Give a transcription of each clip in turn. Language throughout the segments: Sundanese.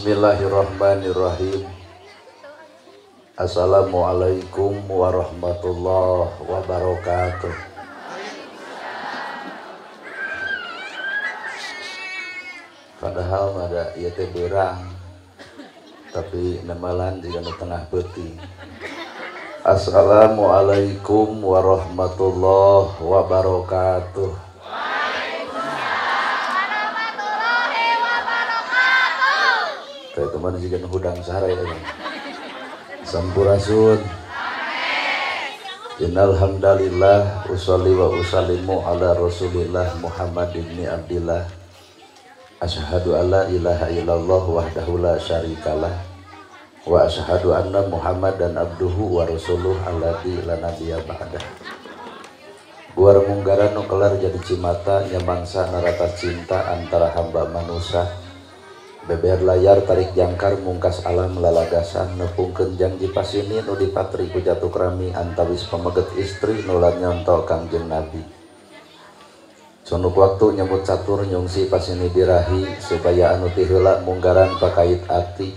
Bismillahirrahmanirrahim. Assalamualaikum warahmatullahi wabarakatuh. Padahal ada ieu teh beurang, tapi nemalan jiga nu tengah peuting. Assalamualaikum warahmatullahi wabarakatuh. Teman juga hudang sare sampurasun. Innal hamdalillah usolli wa usallimu ala Rasulillah Muhammad ibn Abdillah. Asyhadu alla ilaha illallah wahdahu la syarikalah wa asyhadu anna Muhammadan abduhu wa rasuluh alladzi la nabiyya ba'dah. Buar munggaran nu kelar jadi cimata nyamangsa narata cinta antara hamba manusia. Beber layar tarik jangkar mungkas alam lalagasan nepungkeun janji pasini nu dipatri ku jatuh krami antawis pameget istri nu nyonto Kangjeng Nabi. Sunuk waktu nyebut catur nyungsi pasini birahi supaya anu ti heula munggaran pakait ati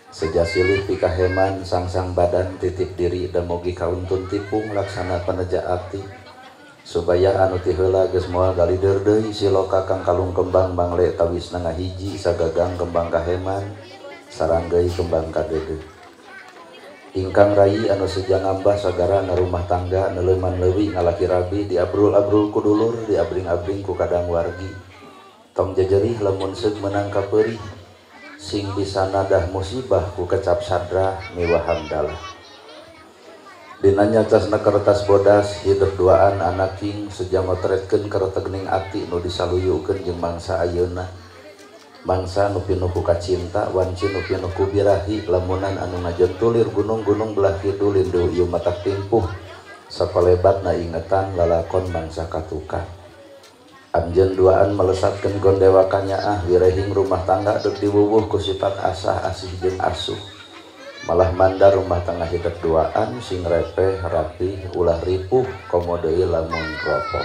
seja silih pikaheman sangsang badan titip diri dan mogi kauntun tipung laksana paneja ati supaya anu ti heula geus moal galider deui siloka kang kalung kembang mangle tawisna ngahiji sagagang kembang kaheman saranggeui kembang kadeudeung. Ingkang rai anu seja ngambah sagara ngarumah tangga neleuman leuwih ngalaki rabi diabrul-abrul ku dulur diabring-abring ku kadang wargi tong jejerih lamun seug meunang kapeurih sing bisa nadah musibah ku kecap sadrah miwah hamdalah. Dinanya casna kertas bodas hidup duaan anaking sejak ngotretkeun keretegning ati nu disaluyukeun jeung mangsa ayeuna mangsa nu pinuh ku kacinta wanci nu pinuh ku birahi lamunan anu ngajentulir gunung-gunung belah kidul lindu ieu matak timpuh sapalebatna ingetan lalakon mangsa katuka. Anjeun duaan melesatkeun gondewa kanyaah wirehing rumah tangga deuk diwuwuh ku sifat asah asih jeung asuh. Malah mandar rumah tangga hidup duaan sing repeh rapih ulah ripuh komo deui lamun ropoh.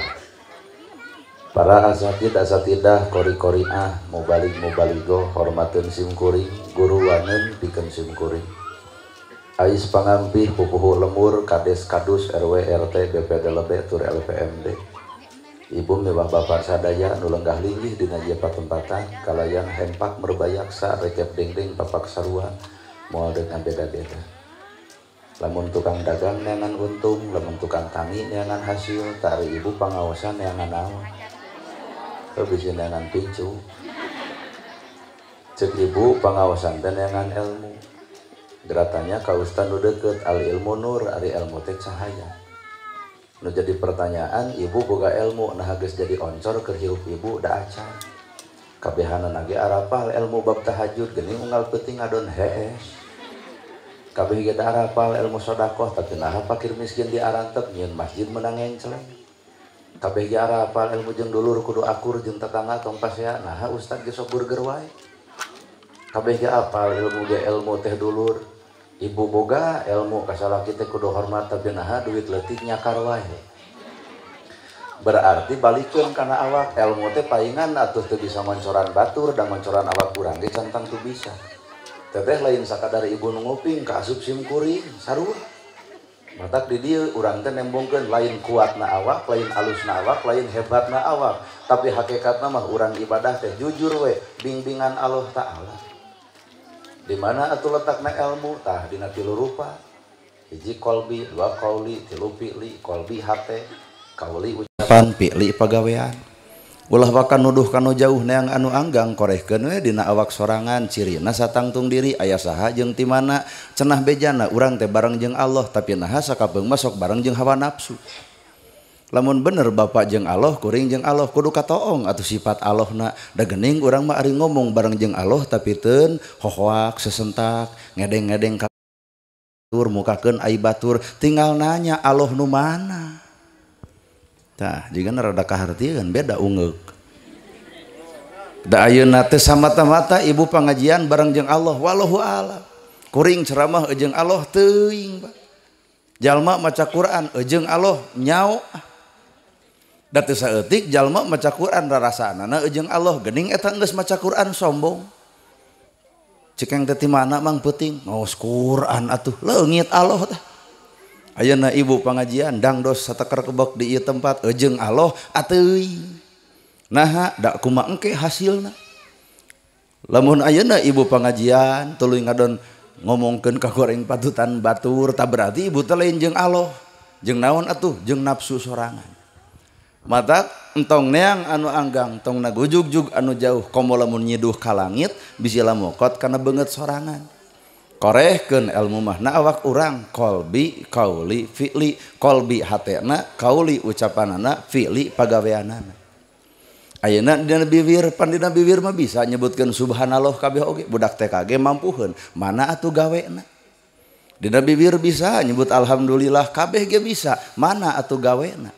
Para asatid asatidah kori-koriah mubalik mubaligo hormateun sim kuring guru waneun pikeun sim kuring. Ais pangampih pupuhu lemur kades kadus RW RT BPD lebe tur LPMD. Ibu miwah bapak sadaya nu lenggah linggih dina ieu patempatan kalayan hempak merbayaksa rekep dingding papak sarua moal dengan beda-beda. Lamun tukang dagang neangan untung, lamun tukang tani neangan hasil, tari ibu pangaosan neangan naon. Teu bisa neangan pincu. Cek ibu pangaosan teh neangan ilmu. Geratanya ka ustad nu deukeut al ilmu nur, ari ilmu teh cahaya. Nu jadi pertanyaan, ibu boga ilmu nah geus jadi oncor keur hirup ibu da acan. Kabehanana ge arapal ilmu bab tahajud geuning unggal peuting ngadon hees. Kabeh ge arapal ilmu sedekah tapi naha fakir miskin diarantep nyieun masjid meunang ngencleng. Kabeh ge arapal ilmu jeung dulur kudu akur jeung tetangga tong pasea naha ustad ge sok burger wae. Kabeh ge apal ilmu ge ilmu teh dulur. Ibu boga ilmu ka salaki teh kudu hormat tapi naha duit leutik nyakar wae. Berarti balikeun kana awak ilmu teh paingan atuh teu bisa ngoncoran batur dan ngoncoran awak urang ge can tangtu bisa. Teteh lain sakadar ibu nu nguping kaasup sim kuring sarua. Matak di dieu urang teh nembongkeun lain kuatna awak, lain alusna awak, lain hebatna awak, tapi hakikatna mah urang ibadah teh jujur we bimbingan Allah Ta'ala. Di mana atuh letakna ilmu tah dina tilu rupa. Hiji kolbi, dua qauli, tilu fi'li, kolbi hate, kauli ucapan, fi'li pagawean. Ulah wakan nuduh kanu jauh neang anu anggang korehkeun we dina awak sorangan cirina satangtung diri aya saha jeung ti mana cenah bejana urang teh bareng jeung Allah tapi naha sakapeung mah sok bareng jeung hawa nafsu. Lamun bener bapak jeung Allah kuring jeung Allah kudu katoong atuh sifat Allahna da geuning urang mah ari ngomong bareng jeung Allah tapi teun hohoak sesentak ngedeng-ngedeng ka batur mukakeun ai batur tinggal nanya Allah nu mana. Tah jiga rada kahartieun beda ungeuk. Da ayeuna teh samata-mata ibu pangajian bareng jeung Allah wallahu alam. Kuring ceramah jeung Allah teuing Pak. Jalma maca Quran jeung Allah nyao. Da teu saeutik jalma maca Quran rarasaanana jeung Allah geuning eta geus maca Quran sombong. Cekeng teh ti mana mang peuting maos Quran atuh leungit Allah tah. Ayeuna ibu pangajian dangdos sateker kebek di ieu tempat eujeung Allah ateuy. Naha da kumaha engke hasilna. Lamun ayeuna ibu pangajian tuluy ngadon ngomongkeun ka goreng patutan batur tah berarti ibu teh lain jeung Allah. Jeung naon atuh jeung nafsu sorangan. Mata entong neang anu anggang tong nagujugjug anu jauh komo lamun nyiduh ka langit bisi lamokot kana beungeut sorangan. Korehkeun ilmu mah na awak urang qalbi kauli fi'li, qalbi hatena kauli ucapanana fi'li pagaweanana. Ayeuna dina bibir pan dina bibir mah bisa nyebutkeun subhanallah kabeh oge budak TK ge mampuheun mana atuh gawena. Dina bibir bisa nyebut alhamdulillah kabeh ge bisa mana atuh gawena.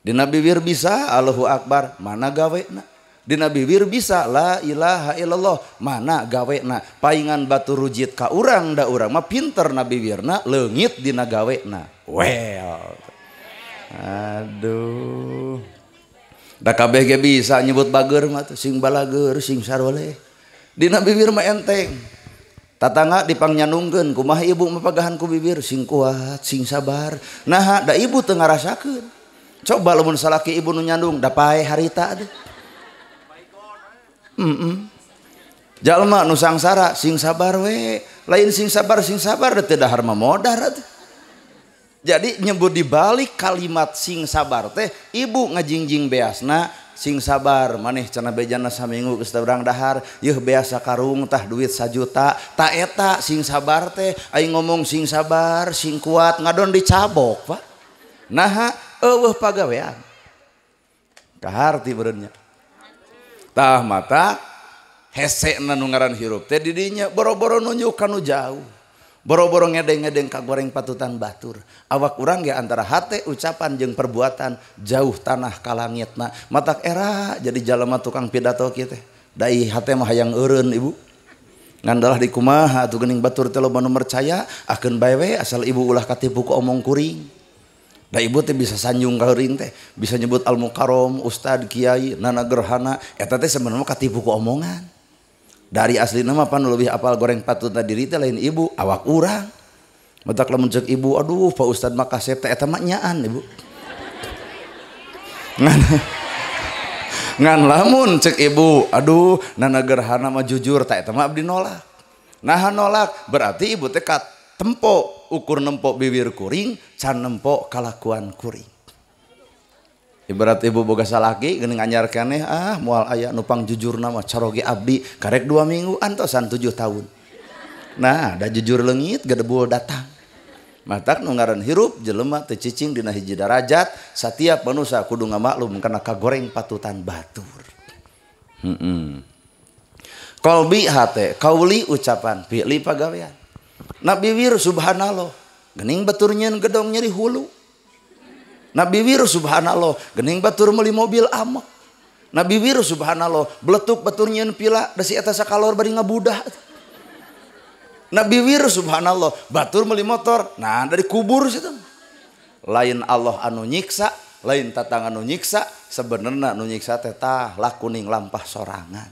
Dina bibir bisa Allahu Akbar mana gawena. Dina bibir bisa la ilaha illallah mana gawena. Paingan batu rujit ka urang da urang mah pinter na bibirna leungit dina gawena. Well. Aduh. Da kabeh ge bisa nyebut bager mah tuh sing balager sing saroleh. Dina bibir mah enteng. Tatangga dipangnyanungkeun kumaha ibu mah pagahan ku bibir sing kuat sing sabar. Naha da ibu teu ngarasakeun. Coba lamun salaki ibu nu nyandung da paeh harita deh. Jalma nu sangsara sing sabar we, lain sing sabar teu dahar mah modar atuh. Jadi nyebut di balik kalimat sing sabar teh ibu ngajingjing beasna sing sabar maneh cenah bejana saminggu geus teu urang dahar yeuh beas sakarung tah duit sajuta ta eta sing sabar teh aing ngomong sing sabar sing kuat ngadon dicabok Pak. Naha eueuh pagawean kaharti beureunnya. Tah mata hesena nu ngaran hirup teh di dinya boro-boro nunjuk ka nu jauh boro-boro ngedeng-ngedeng ka goreng patutan batur awak urang ge antara hate ucapan jeung perbuatan jauh tanah ka langitna matak era jadi jalma tukang pidato kieu teh dai hate mah hayang eureun ibu ngandalah di kumaha atuh geuning batur teh loba nu percaya akeun bae we asal ibu ulah katipu ku omong kuring. Da ibu teh bisa sanjung ka heuring teh, bisa nyebut al mukarrom, ustad, kiai, nana gerhana, eta teh sebenarnya katipu ku omongan. Dari aslina mah pan leuwih apal goreng patutna diri teh lain ibu, awak urang. Matak lamun ceuk ibu, aduh Pak Ustad mah kasep teh eta mah nyaan ibu. Ngan lamun ceuk ibu, aduh nana gerhana mah jujur teh eta mah abdi nolak. Nah nolak berarti ibu teh tempo ukur nempok bibir kuring can nempok kalakuan kuring. Ibarat ibu boga salaki geuning anyar keneh ah moal aya nu pang jujurna mah caroge abdi karek 2 minggu antosan 7 tahun. Nah da jujur leungit gedebul datang. Matak nu ngaran hirup jelema teu cicing dina hiji darajat satiap manusia kudu ngamaklum kana kagoreng patutan batur. Qalbi hate kauli ucapan fi'li pagawean. Nabi wir subhanallah gening batur nyeun gedong nyeri hulu. Nabi wir subhanallah gening batur meuli mobil amek. Nabi wir subhanallah beletuk batur nyeun pila da si eta sakalor bari ngabudah. Nabi wir subhanallah batur meuli motor nah dari kubur situ. Lain Allah anu nyiksa, lain tatang anu nyiksa, sebenarna nu nyiksa teh tah lakuning lampah sorangan.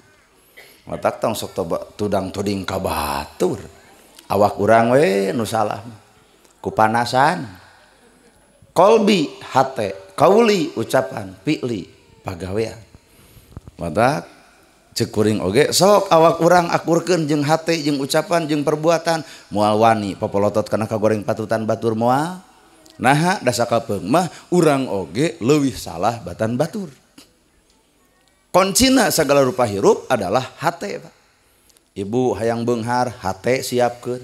Matak tong sok tudang tuding ka batur. Awak urang we nu salah kupanasan. Qalbi hate kauli ucapan fi'li pagawean. Matak ceuk kuring oge sok awak urang akurkeun jeung hate jeung ucapan jeung perbuatan moal wani popolotot kana kagoreng patutan batur moal. Naha da sakapeung mah urang oge leuwih salah batan batur. Kuncina sagala rupa hirup adalah hate Pak. Ibu hayang beunghar hate siapkeun.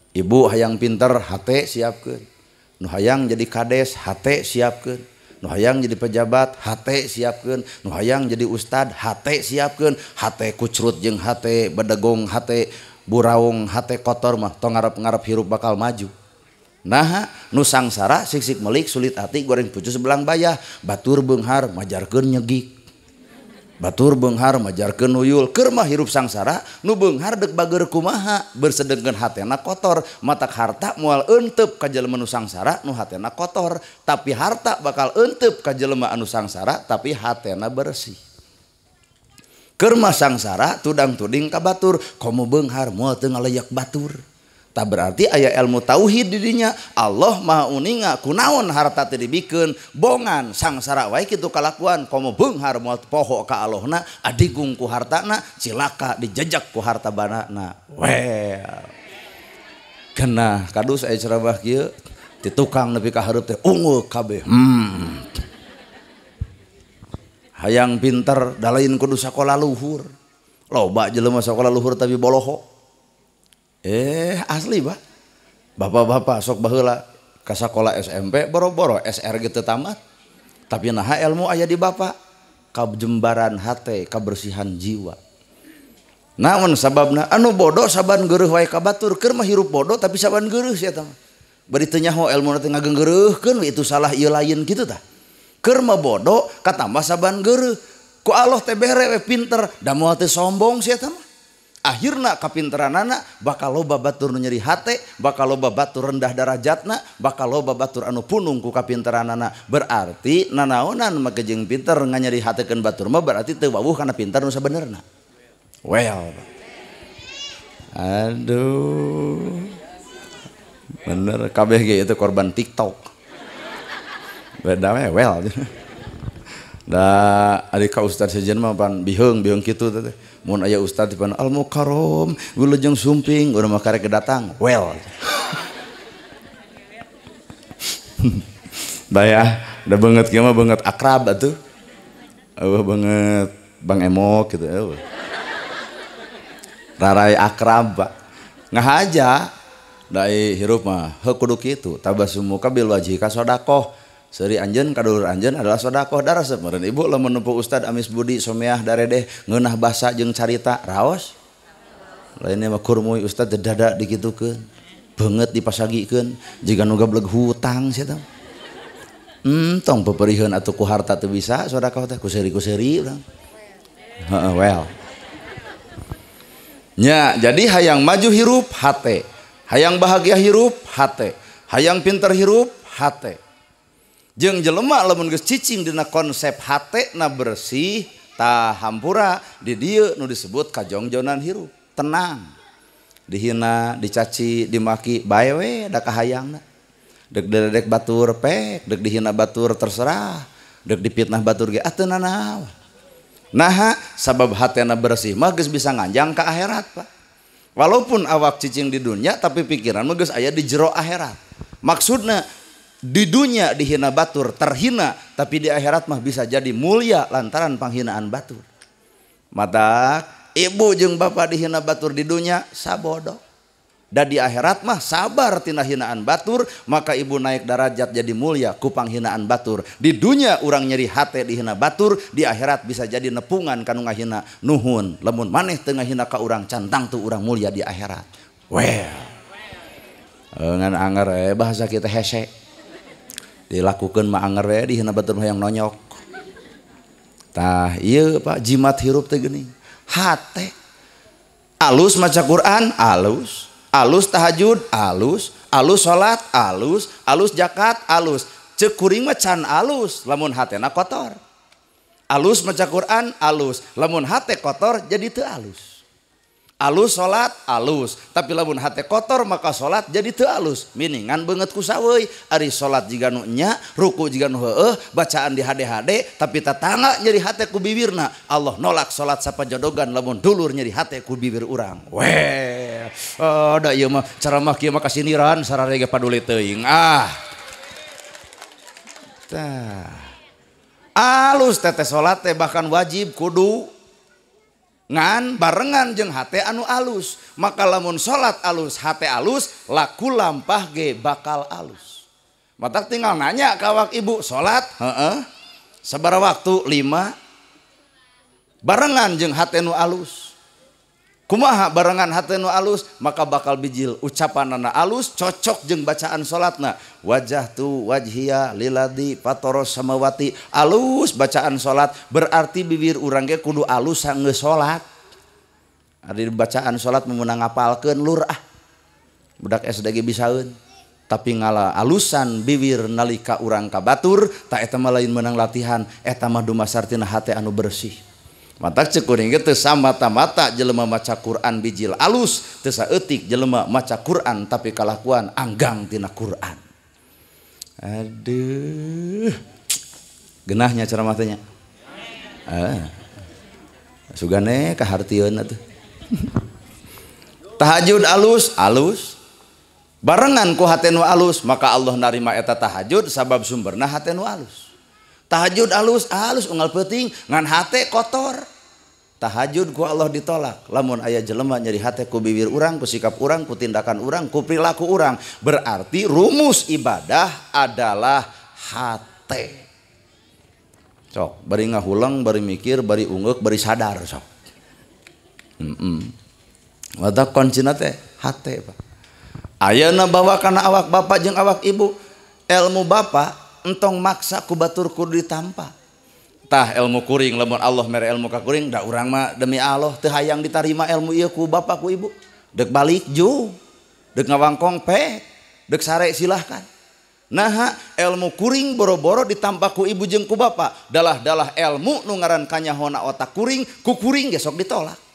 Ibu hayang pinter hate siapkeun. Nu hayang jadi kades hate siapkeun. Nu hayang jadi pejabat hate siapkeun. Nu hayang jadi ustad hate siapkeun. Hate kucrut jeung hate bedegong hate buraung hate kotor mah tong ngarep-ngarep hirup bakal maju. Naha nu sangsara sik-sik melik sulit hati goreng pucus belang bayah batur beunghar majarkeun nyegik. Batur beunghar majarkeun nuyul keur mah hirup sangsara nu beunghar deuk bager kumaha bersedengkeun hatena kotor matak harta moal eunteup ka jelema nu sangsara nu hatena kotor tapi harta bakal eunteup ka jelema anu sangsara tapi hatena bersih. Keur mah sangsara tudang tuding ka batur komo beunghar moal teu ngaleyak batur. Tah berarti aya ilmu tauhid di dinya. Allah Maha uninga kunaon harta teu dibikeun bongan sangsara wae kitu kalakuan komo beunghar moal poho ka Allahna adigung ku hartana cilaka dijejak ku harta banana. Well. Kena kadus aya ceramah kieu ti tukang nepi ka hareup teh unggul kabeh. Hayang pinter da lain kudu sakola luhur. Loba jelema sakola luhur tapi boloho. Asli Pak. Bapak-bapak sok baheula ka sakola SMP boro-boro SR ge teu tamat. Tapi naha ilmu aya di bapak, kajembaran hate, kabersihan jiwa. Naon sababna? Anu bodoh saban geureuh wae ka batur, keur mah hirup bodoh tapi saban geureuh sia tah. Bari teu nyaho elmuna teh ngageunggeureuhkeun itu salah ieu lain kitu tah. Keur mah bodoh katambah saban geureuh. Ku Allah teh bere we pinter, da moal teh sombong sia tah mah. Akhirna kapinteranana bakal loba batur nu nyeri hate, bakal loba batur rendah darajatna, bakal loba batur anu punung ku kapinteranana. Berarti nanaonan make jeung pinter nganyeri hatekeun batur mah berarti teu wawuh kana pinter nu sabenerna. Well. Aduh. Bener kabeh ge itu korban TikTok. Beda we well. Da ari ka ustad sejen mah pan biheung biheung kitu teh. Mun aya ustad pan al mukarram wilujeng sumping urang mah karek datang. Well. Baya da beungeut kieu mah beungeut akrab atuh. Eueuh beungeut Bang Emok gitu eueuh. Rarai akrab Pak. Ngahaja dai hirup mah heuh kudu kitu tabasumuka bil wajhika sedekah. Seuri anjeun ka dulur anjeun adalah sedekah daresep meureun ibu lamun nempo ustad Amis Budi Someah daredeh ngeunah basa jeung carita raos. Lainnya mah kurmui ustad teh dada dikitukeun. Beungeut dipasagikeun jiga nu gableg hutang sia tah. Tong peperiheun atuh ku harta teu bisa sedekah teh ku seuri-ku seuri urang. Heeh well. Nya, jadi hayang maju hirup hate, hayang bahagia hirup hate, hayang pinter hirup hate. Jeung jelema lamun geus cicing dina konsep hate na bersih tah hampura di dieu nu disebut kajongjonan hirup, tenang. Dihina, dicaci, dimaki, bae we da kahayangna. Dek dedek batur pek, dek dihina batur terserah, dek dipitnah batur ge atuh nanaon. Naha sabab hatena bersih mah geus bisa nganjang ka akhirat Pak. Walaupun awak cicing di dunia tapi pikiran mah geus aya di jero akhirat. Maksudna di dunia dihina batur terhina tapi di akhirat mah bisa jadi mulia lantaran panghinaan batur. Matak ibu jeung bapak dihina batur di dunia sabodo. Da di akhirat mah sabar tina hinaan batur maka ibu naik darajat jadi mulia ku panghinaan batur. Di dunia urang nyeri hate dihina batur, di akhirat bisa jadi nepungan kanu ngahina. Nuhun lamun maneh teu ngahina ka urang cantang tuh urang mulia di akhirat. Well. Ngan anger bahasa kita hese. Dilakukeun mah anger we dihina batur mah hayang nonyok. Tah ieu Pak jimat hirup teh geuning. Hate. Alus maca Quran, alus. Alus tahajud, alus, alus salat, alus, alus zakat, alus. Ceuk kuring mah can alus lamun hatena kotor. Alus maca Quran, alus, lamun hate kotor jadi teu alus. Alus salat, alus, tapi lamun hate kotor maka salat jadi teu alus. Miningan beungeut ku saweuy, ari salat jiga nu nya, ruku jiga nu heueuh, bacaan di hade-hade tapi tatangga nyeri hate ku bibirna. Allah nolak salat sapajodogan lamun dulur nyeri hate ku bibir urang. Weh. Oh, da ieu mah ceramah kieu mah kasiniran sarare ge paduli teuing. Ah. Tah. Alus teteh salat teh bahkan wajib kudu ngan barengan jeung hate anu alus. Maka lamun salat alus, hate alus, laku lampah ge bakal alus. Matak tinggal nanya ka awak ibu, salat? Heeh. Sabaraha waktu? 5. Barengan jeung hate nu alus. Kumaha barengan hate nu alus, maka bakal bijil ucapanana alus cocok jeung bacaan salatna. Wajah tu wajhiya liladi patoros samawati, alus bacaan salat berarti bibir urang ge kudu alus sanggeus salat. Ari bacaan salat meunang ngapalkeun lur ah. Budak SD ge bisaeun. Tapi ngala alusan bibir nalika urang ka batur, ta eta mah lain meunang latihan, eta mah dumasar tina hate anu bersih. Matak ceuk kuring ge teu samata-mata jelema maca Quran bijil alus, teu saeutik jelema maca Quran tapi kalakuan anggang tina Quran. Aduh. Genahnya ceramah teh nya. Ah. Sugane kahartieun atuh. Tahajud alus, alus. Barengan ku hate nu alus, maka Allah narima eta tahajud sabab sumberna hate nu alus. Tahajud alus, alus unggal peuting ngan hate kotor. Tahajud ku Allah ditolak. Lamun aya jelema nyeri hate ku bibir urang, ku sikap urang, ku tindakan urang, ku perilaku urang, berarti rumus ibadah adalah hate. Sok, bari ngahuleng, bari mikir, bari ungeuk, bari sadar sok. Mata kuncina teh hate, Pak. Ayeuna bawa kana awak bapak jeung awak ibu, ilmu bapak entong maksa ku batur kudu ditampa. Tah ilmu kuring lamun Allah mere ilmu ka kuring da urang mah demi Allah teu hayang ditarima ilmu ieu ku bapak ku ibu. Dek balik ju, dek ngawangkong pe, dek sare silahkan. Naha ilmu kuring boro-boro ditampa ku ibu jeung ku bapak. Dalah-dalah ilmu nu ngaran kanyahona otak kuring, ku kuring ge sok ditolak.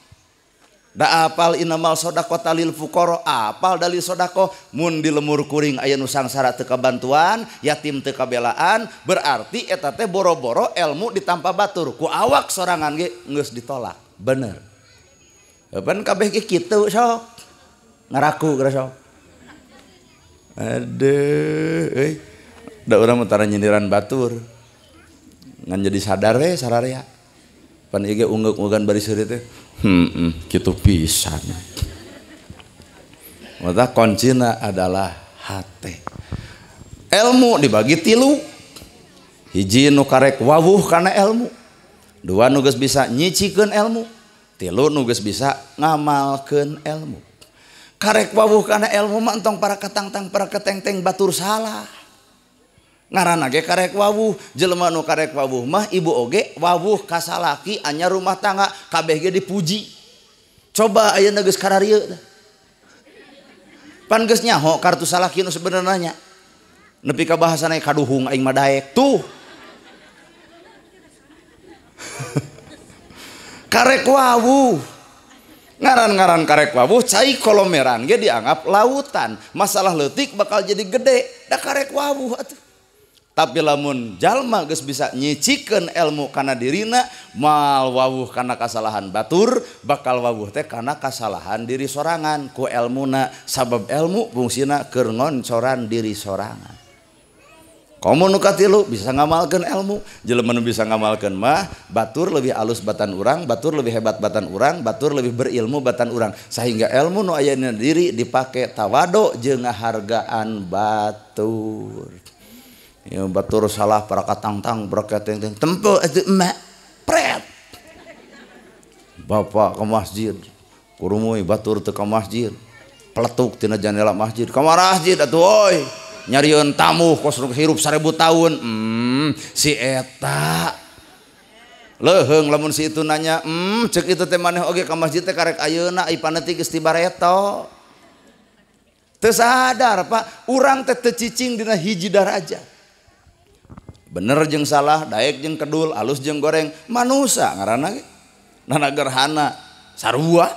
Da apal inamal sodaqota lil fuqara, apal dalil sodaqoh mun di lemur kuring aya nu sangsara teu kabantuan, yatim teu kabelaan, berarti eta teh boro-boro ilmu ditampa batur ku awak sorangan ge geus ditolak. Bener. Pan kabeh ge kitu sok. Ngaraku geura sok. Aduh euy. Da urang mah tara nyindiran batur. Ngan jadi sadar we sararea. Pan ieu ge ungeuk-ungegan bari seuri teh. Gitu pisan. Maka kuncina adalah hate. Ilmu dibagi tilu. Hiji nu karek wawuh kana ilmu. Dua nu geus bisa nyicikeun ilmu. Tilu nu geus bisa ngamalkeun ilmu. Karek wawuh kana ilmu mah entong para katangtang para ketengteng batur salah. Ngaranna ge karek wawuh, jelema nu karek wawuh mah ibu oge wawuh ka salaki anyar rumah tangga kabeh ge dipuji. Coba ayeuna geus kararieu tah. Pan geus nyaho kartu salaki nu sebenarna nya. Nepi ka bahasana kaduhung aing mah daek tuh. Karek wawuh. Ngaran-ngaran karek wawuh cai kolomeran ge dianggap lautan. Masalah leutik bakal jadi gede da karek wawuh atuh. Tapi lamun jalma geus bisa nyicikeun ilmu kana dirina, mal wawuh kana kasalahan batur, bakal wawuh teh kana kasalahan diri sorangan ku elmuna, sabab ilmu fungsina keur ngoncoran diri sorangan. Komo nu katilu bisa ngamalkeun ilmu, jelema nu bisa ngamalkeun mah batur lebih alus batan urang, batur lebih hebat batan urang, batur lebih berilmu batan urang, sehingga ilmu nu aya dina diri dipake tawado jeung ngahargaan batur. Ya batur salah para katangtang para keteng-teng tempo itu emak pret. Bapak ke masjid kurumui batur teu ka masjid peletuk tina jandela masjid ka masjid atuh oi nyarieun tamu kos hirup 1000 tahun. Si eta leuheung lamun si itu nanya cek itu teh maneh oge ka masjid teh karek ayeuna ai paneutik geus tibareto. Teu sadar Pak, urang teh teu cicing dina hiji darajat. Bener jeung salah, daek jeung kedul, alus jeung goreng, manusa ngaranna ge. Nana gerhana sarua.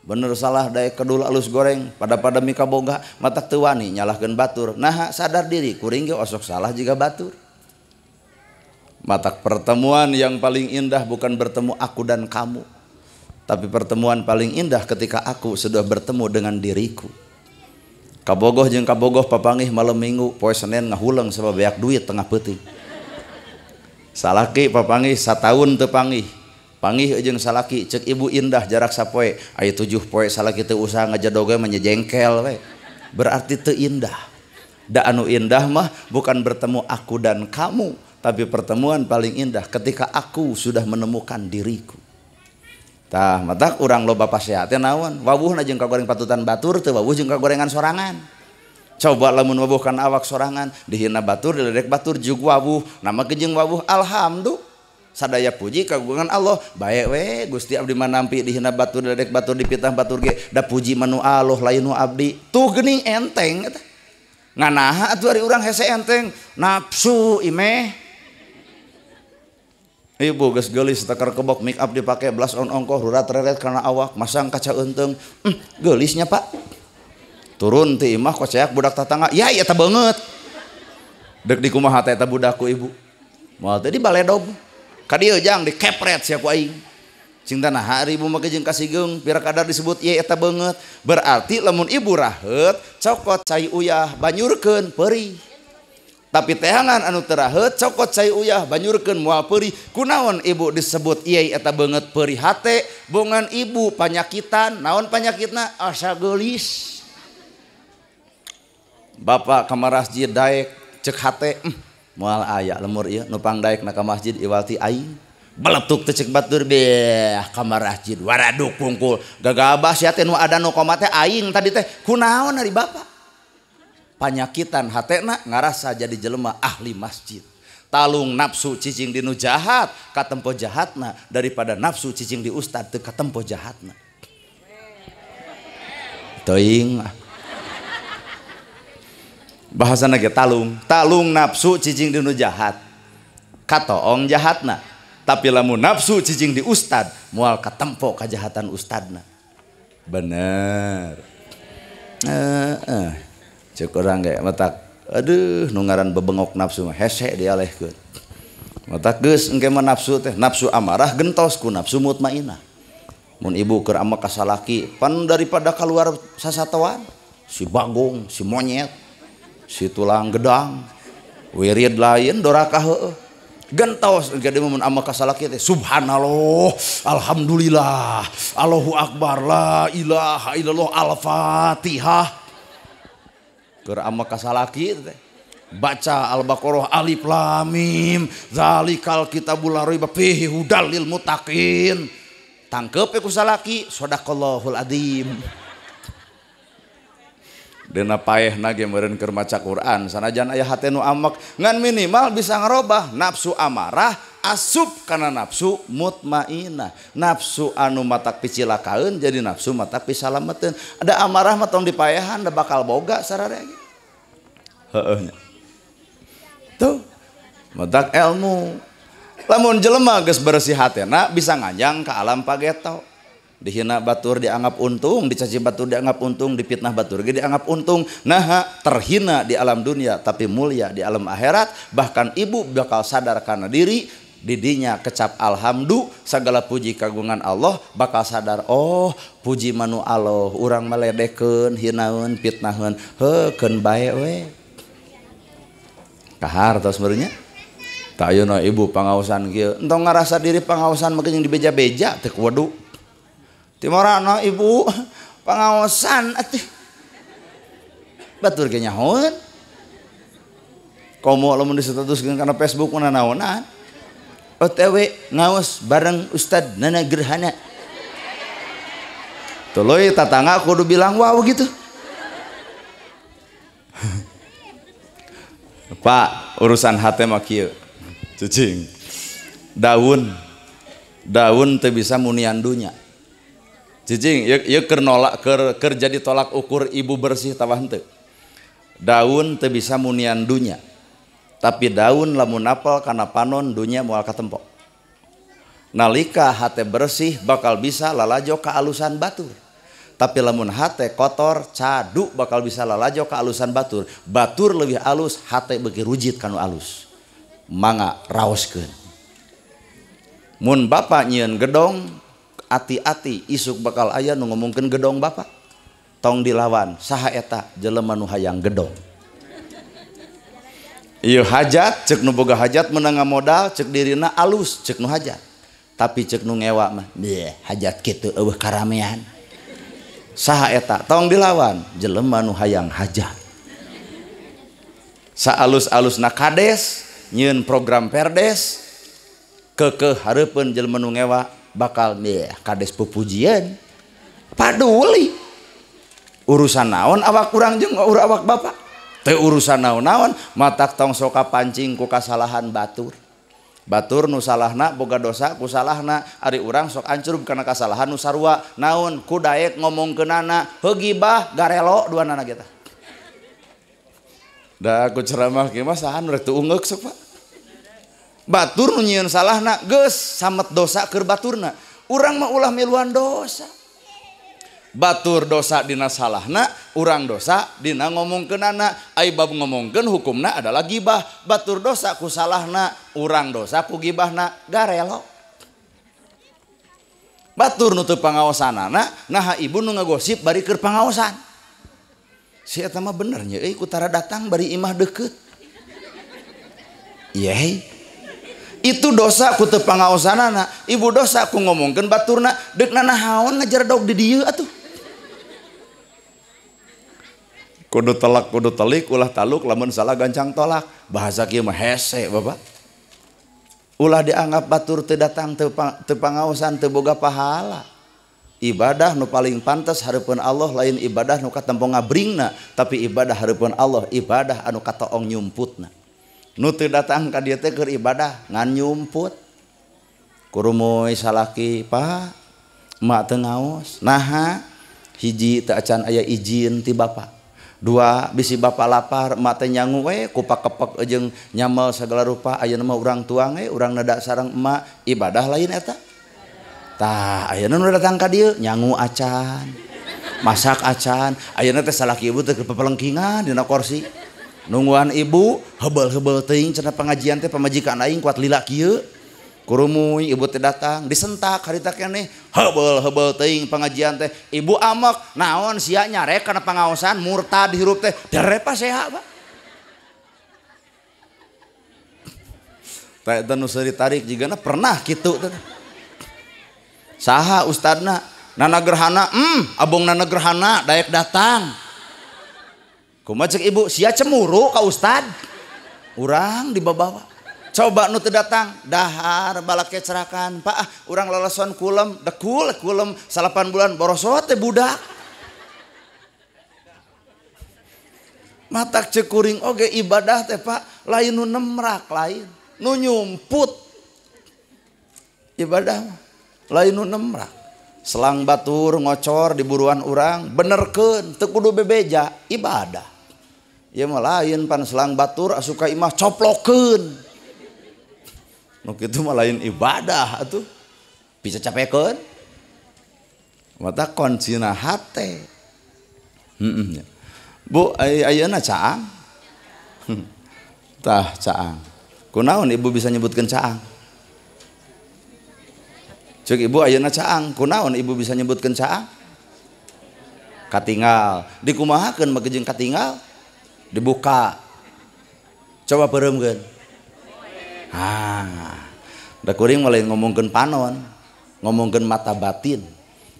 Bener salah daek kedul alus goreng, pada-pada mikaboga matak teu wani nyalahkeun batur. Nah, sadar diri kuring ge osok salah jiga batur. Matak pertemuan yang paling indah bukan bertemu aku dan kamu, tapi pertemuan paling indah ketika aku sudah bertemu dengan diriku. Kabogoh jeung kabogoh papangih malam minggu poe Senin ngahuleng sabab beak duit tengah peuting. Salaki papangih sataun teu pangih. Pangih jeung salaki cek ibu indah jarak sapoe, aya 7 poe salaki teu usaha ngajadoge mah jengkel we. Berarti teu indah. Da anu indah mah bukan bertemu aku dan kamu, tapi pertemuan paling indah ketika aku sudah menemukan diriku. Tah matak urang loba pasehat teh naon? Wawuhna jeung kagoreng patutan batur teu wawuh jeung kagorengan sorangan. Coba lamun wawuh kana awak sorangan, dihina batur, diledek batur jeung wawuh, nama jeung wawuh alhamdulillah. Sadaya puji kagungan Allah. Bae we Gusti abdi mah nampi dihina batur, diledek batur, dipitah batur ge da puji mah nu Allah lain nu abdi. Tuh geuning enteng eta. Nganaha atuh ari urang hese enteng, nafsu imeh. Ibu geus geulis tekar kebok make up dipake blush on ongkoh rurat reret kana awak masang kaca eunteung. Geulisnya Pak. Turun ti imah koceak budak tatangga. Ya ieu teh beungeut. Deuk dikumaha teh eta budak ku ibu. Moal teh dibaledog. Ka dieu jang dikepret sia ku aing. Cing teh naha ari ibu make jeung kasigeung pira kadar disebut ieu eta beungeut. Berarti lamun ibu raheut cokot cai uyah banyurkeun peurih. Tapi tehangan anu teraheut cokot cai uyah banyurkeun moal peurih. Kunaon ibu disebut ieu eta beungeut peurih hate bongan ibu panyakitan. Naon panyakitna? Asa geulis. Bapak ka masjid daek cek hate moal aya lemur ieu nu pangdaekna ka masjid iwal ti aing. Beletuk teh cek batur beh ka masjid waraduk kungkul. Gagabah sia teh nu ada nu komat teh aing tadi teh. Kunaon ari bapak? Panyakitan hatena ngarasa jadi jelema ahli masjid. Talung nafsu cicing di nu jahat katempo jahatna daripada nafsu cicing di ustad teu katempo jahatna. Teuing bahasana ge talung, talung nafsu cicing di nu jahat katoong jahatna. Tapi lamun nafsu cicing di ustad moal katempo kajahatan ustadna. Bener. Cek orang ge matak aduh nu ngaran bebengok nafsu mah hese dialehkeun. Matak geus engke mah nafsu teh nafsu amarah gentos ku nafsu mutmainah. Mun ibu keur ambek ka salaki pan daripada kaluar sasatoan si bagong, si monyet, si tulang gedang, wirid lain doraka heueuh. Gentos engke mun ambek ka salaki teh subhanallah, alhamdulillah, Allahu akbar, la ilaha illallah, al-fatihah. Keur ambek ka salaki teh baca Al-Baqarah alif lam mim zalikal kitabul la raiba fihi hudal lil muttaqin. Tangkep ku salaki shadaqallahul adzim. Dina paehna ge meureun keur maca Quran sanajan aya hate nu ambek ngan minimal bisa ngarobah nafsu amarah asup kana nafsu mutmainah. Nafsu anu matak picilakaeun jadi nafsu matak pisalameteun. Ada amarah mah tong dipaehan da bakal boga sararea ge. Heueuh nya. Tuh matak ilmu. Lamun jelema geus bersih hatena bisa nganjang ka alam pageto. Dihina batur dianggap untung, dicaci batur dianggap untung, dipitnah batur ge dianggap untung. Naha terhina di alam dunia tapi mulia di alam akhirat. Bahkan ibu bakal sadar karena diri didinya kecap alhamdu segala puji kagungan Allah, bakal sadar oh puji manu Allah urang meledekeun hinaeun fitnaheun heukeun bae we. Kahar tos meureunnya. Tah ayeuna ibu pangaosan kieu entong ngarasa diri pangaosan mah jeung dibeja-beja teu kuwedu. Timorana ibu pangaosan atuh. Batur ge nyahoeun. Komo lamun disetatuskeun kana Facebook mah nanaonan. OTW ngaos bareng Ustad Nana Gerhana. Tuluy tatangga kudu bilang wow gitu. Pak, urusan hate mah kieu. Cicing. Daun. Daun teu bisa munian dunya. Cicing, ieu keur nolak keur jadi tolak ukur ibu bersih tawah henteu. Daun teu bisa munian dunya. Tapi daun lamun napel kana panon dunya moal katempo. Nalika hate bersih bakal bisa lalajo kaalusan batur. Tapi lamun hate kotor cadu bakal bisa lalajo kaalusan batur. Batur leuwih alus, hate beuki rujit kanu alus. Mangga raoskeun. Mun bapak nyieun gedong, ati-ati isuk bakal aya nu ngomongkeun gedong bapak. Tong dilawan, saha eta jelema nu hayang gedong. Ieu hajat, cek nu boga hajat meunang ngamodal, cek dirina alus, cek nu hajat. Tapi cek nu ngewa mah, beuh hajat kitu eueuh karamean. Saha eta tong dilawan, jelema nu hayang hajat. Saalus-alusna kades, nyieun program perdes, kekeh hareupeun jelema nu ngewa bakal beuh kades pupujian. Paduli. Urusan naon awak urang jeung awak bapak? Teu urusan naon-naon, matak tong soka pancing ku kasalahan batur. Batur nu salahna boga dosa ku salahna, ari urang sok ancrub kana kasalahan nu sarua. Naon ku daek ngomongkeunana, heuh gibah garelo duanana ge tah. Da ku ceramah kieu mah saha nu rek teu ungeuk sok Pak. Batur nu nyieun salahna geus samet dosa keur baturna. Urang mah ulah miluan dosa. Batur dosa dina salahna, urang dosa dina ngomongkeunana. Ai bab ngomongkeun hukumna adalah gibah. Batur dosa ku salahna, urang dosa ku gibahna, garelo. Batur nu teu pangaosanana, naha ibu nu ngagosip bari keur pangaosan. Si eta mah bener nya euy kutara datang bari imah deukeut. Yeh. Itu dosa ku teu pangaosanana, ibu dosa ku ngomongkeun baturna, deuk nanahaon ngajaredog di dieu atuh. Kudu telak kudu telik ulah taluk lamun salah gancang tolak. Bahasa kieu mah hese Bapak. Ulah dianggap batur teu datang teu pangaosan teu boga pahala. Ibadah nu paling pantas hareupeun Allah lain ibadah nu katempo ngabringna, tapi ibadah hareupeun Allah ibadah anu katoong nyumputna. Nu teu datang ka dieu teh keur ibadah ngan nyumput. Kurumuy salaki, Pak, emak teu ngaos. Naha? Hiji teu acan aya izin ti bapak. Dua, bisi bapak lapar, emak teh nyangu we kupak kepek jeung nyamel segala rupa. Ayeuna mah urang tuang we, urang nedak sareng emak, ibadah lain eta. Tah, ayeuna nu datang ka dieu nyangu acan, masak acan. Ayeuna teh salaki ibu teh pepelengkingan dina kursi. Nungguan ibu, hebel-hebel teuing cenah pengajian teh pamajikan aing kuat lila kieu. Kurumuy ibu teh datang, disentak harita keneh, hebel-hebel teuing pengajian teh. Ibu amek, naon sia nyarek kana pangaosan murtad hirup teh, derepa seha, Pak. Tah eta nu seuri tarik jigana pernah kitu teh. Saha ustadna? Nana gerhana, abong nana gerhana daek datang. Kumaha cek ibu, sia cemuru ka ustad. Urang dibabawa. Coba nu teu datang, dahar balak kecerakan, Pak, ah, urang leleson kulem, dekul kulem 8 bulan borosot teh budak. Matak cek kuring oge ibadah teh Pak, lain nu nemrak lain, nu nyumput. Ibadah lain nu nemrak. Selang batur ngocor di buruan urang, benerkeun teu kudu bebeja, ibadah. Ieu mah lain pan selang batur asuka imah coplokeun. Nu kitu mah lain ibadah atuh. Bisa capekeun. Mata kuncina hate. Heeh. Bu, ayeuna caang. Tah caang. Kunaon ibu bisa nyebutkeun caang? Cek ibu ayeuna caang, kunaon ibu bisa nyebutkeun caang? Katinggal. Dikumahakeun make jeung katinggal? Dibuka. Coba peureumkeun. Ah, da kuring mah lain ngomongkeun panon, ngomongkeun mata batin.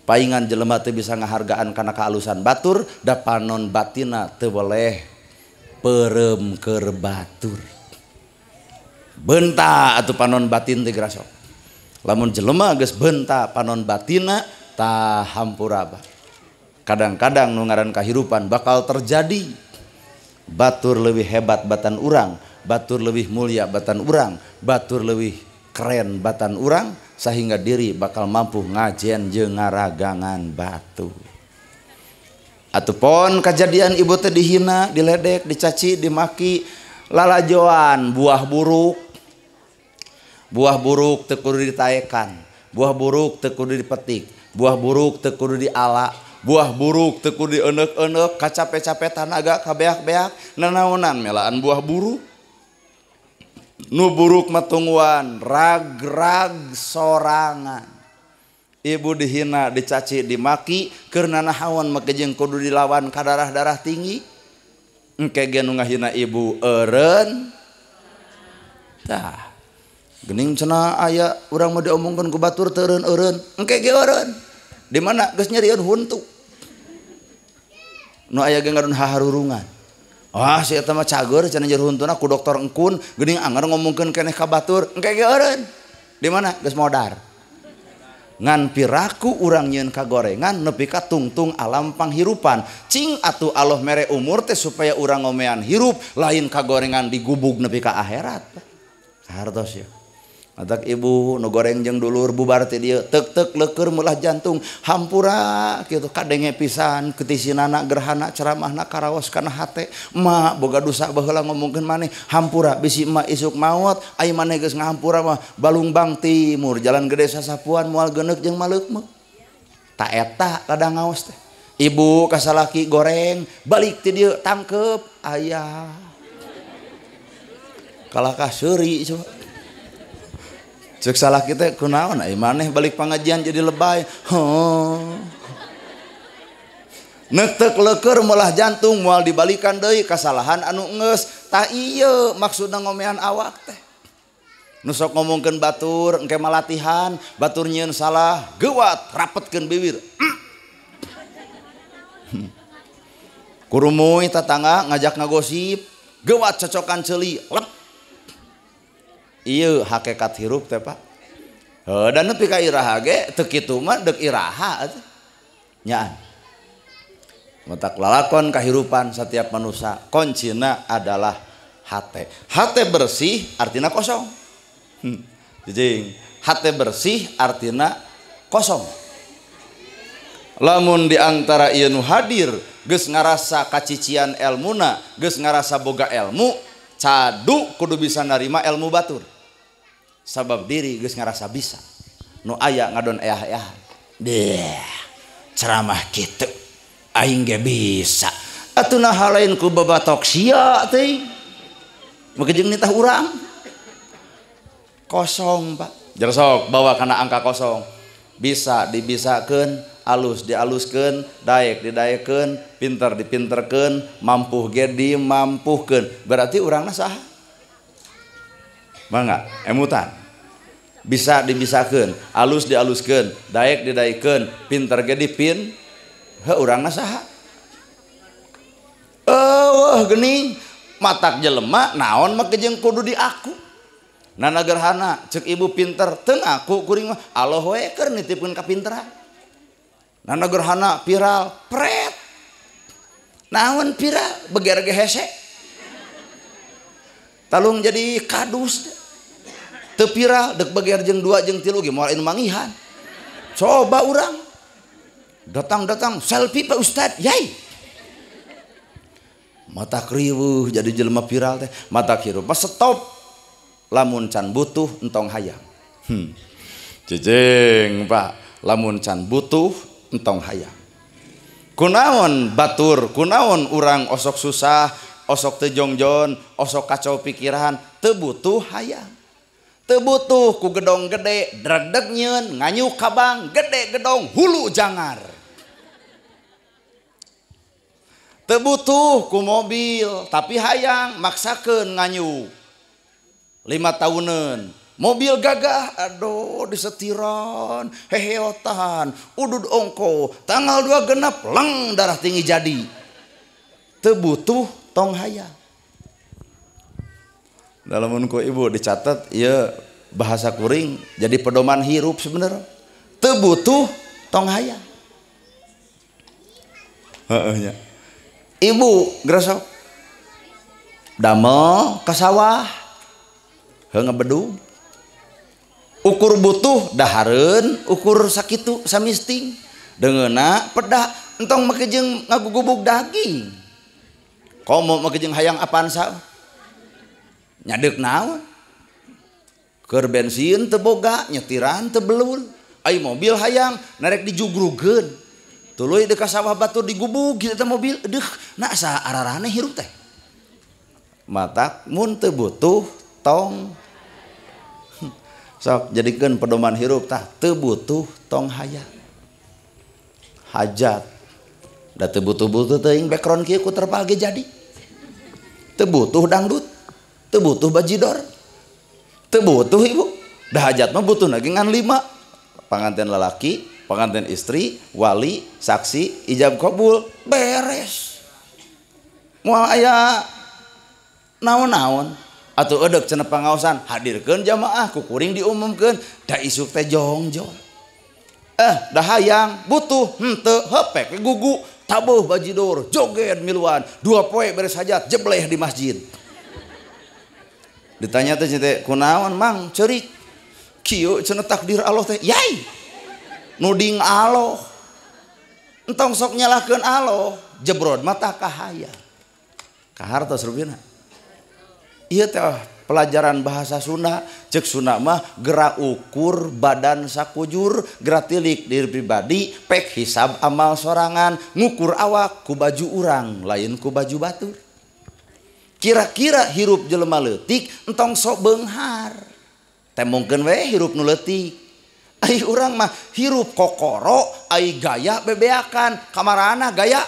Paingan jelema teu bisa ngahargaan kana kaalusan batur, da panon batinna teu boleh peureum keur batur. Benta atuh panon batin teh gerasok. Lamun jelema geus benta panon batinna tah hampura bah. Kadang-kadang nu ngaran kahirupan bakal terjadi. Batur leuwih hebat batan urang, batur leuwih mulia batan urang, batur leuwih keren batan urang, sehingga diri bakal mampu ngajen jeung ngaragangan batu. Atupon kejadian ibu teh dihina, diledek, dicaci, dimaki, lalajoan buah buruk. Buah buruk teu kudu ditaekan, buah buruk teu kudu dipetik, buah buruk teu kudu diala, buah buruk teu kudu dieneuk-eneuk, kacape-cape tanaga kabeak-beak, nanaonan melaan buah buruk. Nu buruk mah tungguan rag-rag sorangan. Ibu dihina, dicaci, dimaki, keur nanahaon make jeung kudu dilawan ka darah-darah tinggi. Engke ge nu ngahina ibu eureun. Tah. Geuning cenah aya urang mah diomongkeun ku batur teu eureun-eureun, engke ge eureun. Di mana geus nyerieun huntu. Nu aya ge ngadon haharurungan. Wah, si eta mah cager cenah jero huntuna ku dokter engkun, geuning anger ngomongkeun keneh ka batur, engke ge eureun. Di mana geus modar. Ngan piraku urang nyieun kagorengan nepi ka tungtung alam panghirupan. Cing atuh Allah mere umur teh supaya urang ngomean hirup, lain kagorengan digubug nepi ka akhirat. Hartos ya. Matak ibu nu goreng jeung dulur bubar ti dieu tek-tek leukeur meulah jantung hampura kitu kadenge pisan ketisinana gerhana ceramahna karaos kana hate emak boga dosa baheula ngomongkeun maneh hampura bisi emak isuk maot ai maneh geus ngahampura mah Balungbang Timur jalan gede sasapuan moal geuneuk jeung maleukmeuk ta eta ladang ngaos teh ibu ka salaki goreng balik ti dieu tangkep aya kalakah seuri coba cek salah kita kunaon ai maneh balik pengajian jadi lebay. Heuh. Neuteuk leukeur meulah jantung moal dibalikan deui kasalahan anu geus. Tah ieu maksudna ngomean awak teh. Nu sok ngomongkeun batur engke mah latihan, batur nyieun salah, geuwat rapetkeun bibir. Kurumuy tatangga ngajak ngagosip, geuwat cocokan ceuli, lep. Iya hakikat hirup teh Pak. Heuh da nepi ka iraha ge teu kitu mah deuk iraha atuh. Nyaan. Matak lalakon kahirupan setiap manusia kuncina adalah hate. Hate bersih artina kosong. Jijing, hate bersih artina kosong. Lamun di antara ieu nu hadir geus ngarasa kacician elmuna, geus ngarasa boga elmu, cadu kudu bisa narima elmu batur. Sabab diri geus ngarasa bisa nu aya ngadon eah-eahan deh ceramah kitu aing ge bisa atuh nah lain ku babatok sia teh make jeung nitah urang kosong Pak jersok bawa kana angka kosong bisa dibisakeun alus dialuskeun daek didaekeun pinter dipinterkeun mampuh ge dimampuhkeun berarti urangna saha mangga emutan bisa dibisakeun alus dialuskeun daek didaekeun pinter ge dipin heuh urangna saha eueuh geuning matak jelema naon make jeung kudu diaku nana gerhana cek ibu pinter teu ngaku kuring mah Allah we keur nitipkeun kapinteran nana gerhana viral pret naon viral beger ge hese talung jadi kadus teu viral deuk beger jeung 2 jeung 3 ge moal anu mangihan coba urang datang-datang selfie Pak Ustad yai mata kriweuh jadi jelema viral teh mata hirup mah stop lamun can butuh entong hayang. Cicing Pak lamun can butuh entong hayang kunaon batur kunaon urang osok susah osok teu jongjon osok kacau pikiran teu butuh hayang teu butuh ku gedong gede dregdeg nyeun nganyuk ka bank gede gedong hulu jangar teu butuh ku mobil tapi hayang maksakeun nganyuk 5 tahunan mobil gagah aduh disetiran heheotan udud ongko tanggal 2 genap leng darah tinggi jadi teu butuh tong hayang. Dalam ku ibu dicatat ya bahasa kuring jadi pedoman hirup sebenarnya teu butuh tong hayang. Heeh nya. Ibu gresok damel ka sawah heuh ngebedug ukur butuh dahareun ukur sakitu samisting deungeuna pedah entong make jeung ngagugubug daging komo make jeung hayang Avanza nyadeuk naon keur bensin teu boga nyetiran teu belul ai mobil hayang narek dijugrugeun tuluy deuk ka sawah batur digubug kitu teh mobil deuh na asa araraneh hirup teh matak mun teu butuh tong sok jadikeun pedoman hirup tah teu butuh tong hayang hajat da teu butuh-butuh teuing background kieu ku terpal ge jadi teu butuh dangdut teu butuh bajidor teu butuh ibu da hajat mah butuh lagi ngan 5 panganten lalaki panganten istri wali saksi ijab kabul beres moal aya naon-naon atuh eudek cenah pangaosan hadirkeun jamaah ku kuring diumumkeun da isuk teh jongjol dah hayang butuh henteu hepek gugu tabuh bajidor joget miluan 2 poe beres hajat jebleh di masjid ditanya teh teh kunaon mang ceurik Kieu cenah takdir Allah teh yai. Nuding Allah. Entong sok nyalahkeun Allah, jebrod mata kahaya. Kahartos rupina. Ieu teh pelajaran bahasa Sunda, cek Sunda mah gerak ukur badan sakujur, gerak tilik diri pribadi, pek hisab amal sorangan, ngukur awak ku baju urang, lain ku baju batur. Kira-kira hirup jelema leutik entong sok beunghar. Temongkeun we hirup nu leutik. Ai urang mah hirup kokoro, ai gaya bebeakan, kamarana gaya.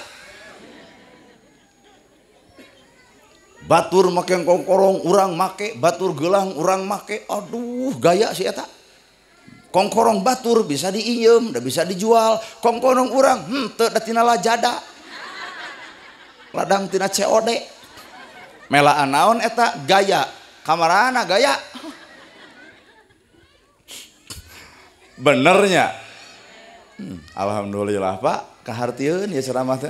Batur make kongkorong urang make, batur gelang urang make, aduh gaya si eta. Kongkorong batur bisa diinjem, da bisa dijual. Kongkorong urang henteu da tina lajada. Ladang tina COD. Melaan naon eta gaya, kamarana gaya. Benernya. Alhamdulillah Pak, kahartieun ya ceramah teh.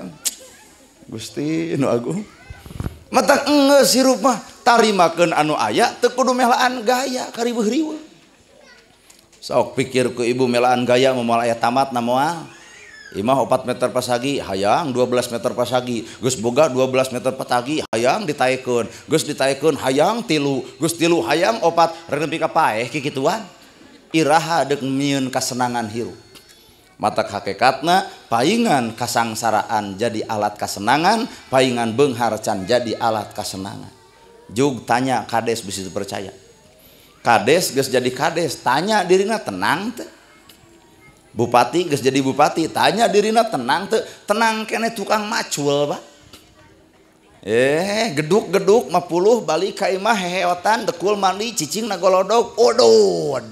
Gusti nu agung. Matak enggeus hirup mah tarimakeun anu aya teu kudu melaan gaya kariweuh-riweuh. Sok pikir ku ibu melaan gaya moal aya tamatna moal. Imah 4 meter pasagi hayang 12 meter pasagi, geus boga 12 meter pasagi hayang ditaekeun, geus ditaekeun hayang 3, geus 3 hayang 4, rek nepi ka paeh kikituan. Iraha deuk mieun kasenangan hirup. Matak hakikatna paingan kasangsaraan jadi alat kasenangan, paingan beunghar can jadi alat kasenangan. Jug tanya kades bisi teu percaya. Kades geus jadi kades, tanya dirina tenang teu? Bupati geus jadi bupati, tanya dirina tenang teu? Tenang keneh tukang macul, Pak. Geduk-geduk 50 balik ka imah heheotan dekul mandi cicing na golodog odod.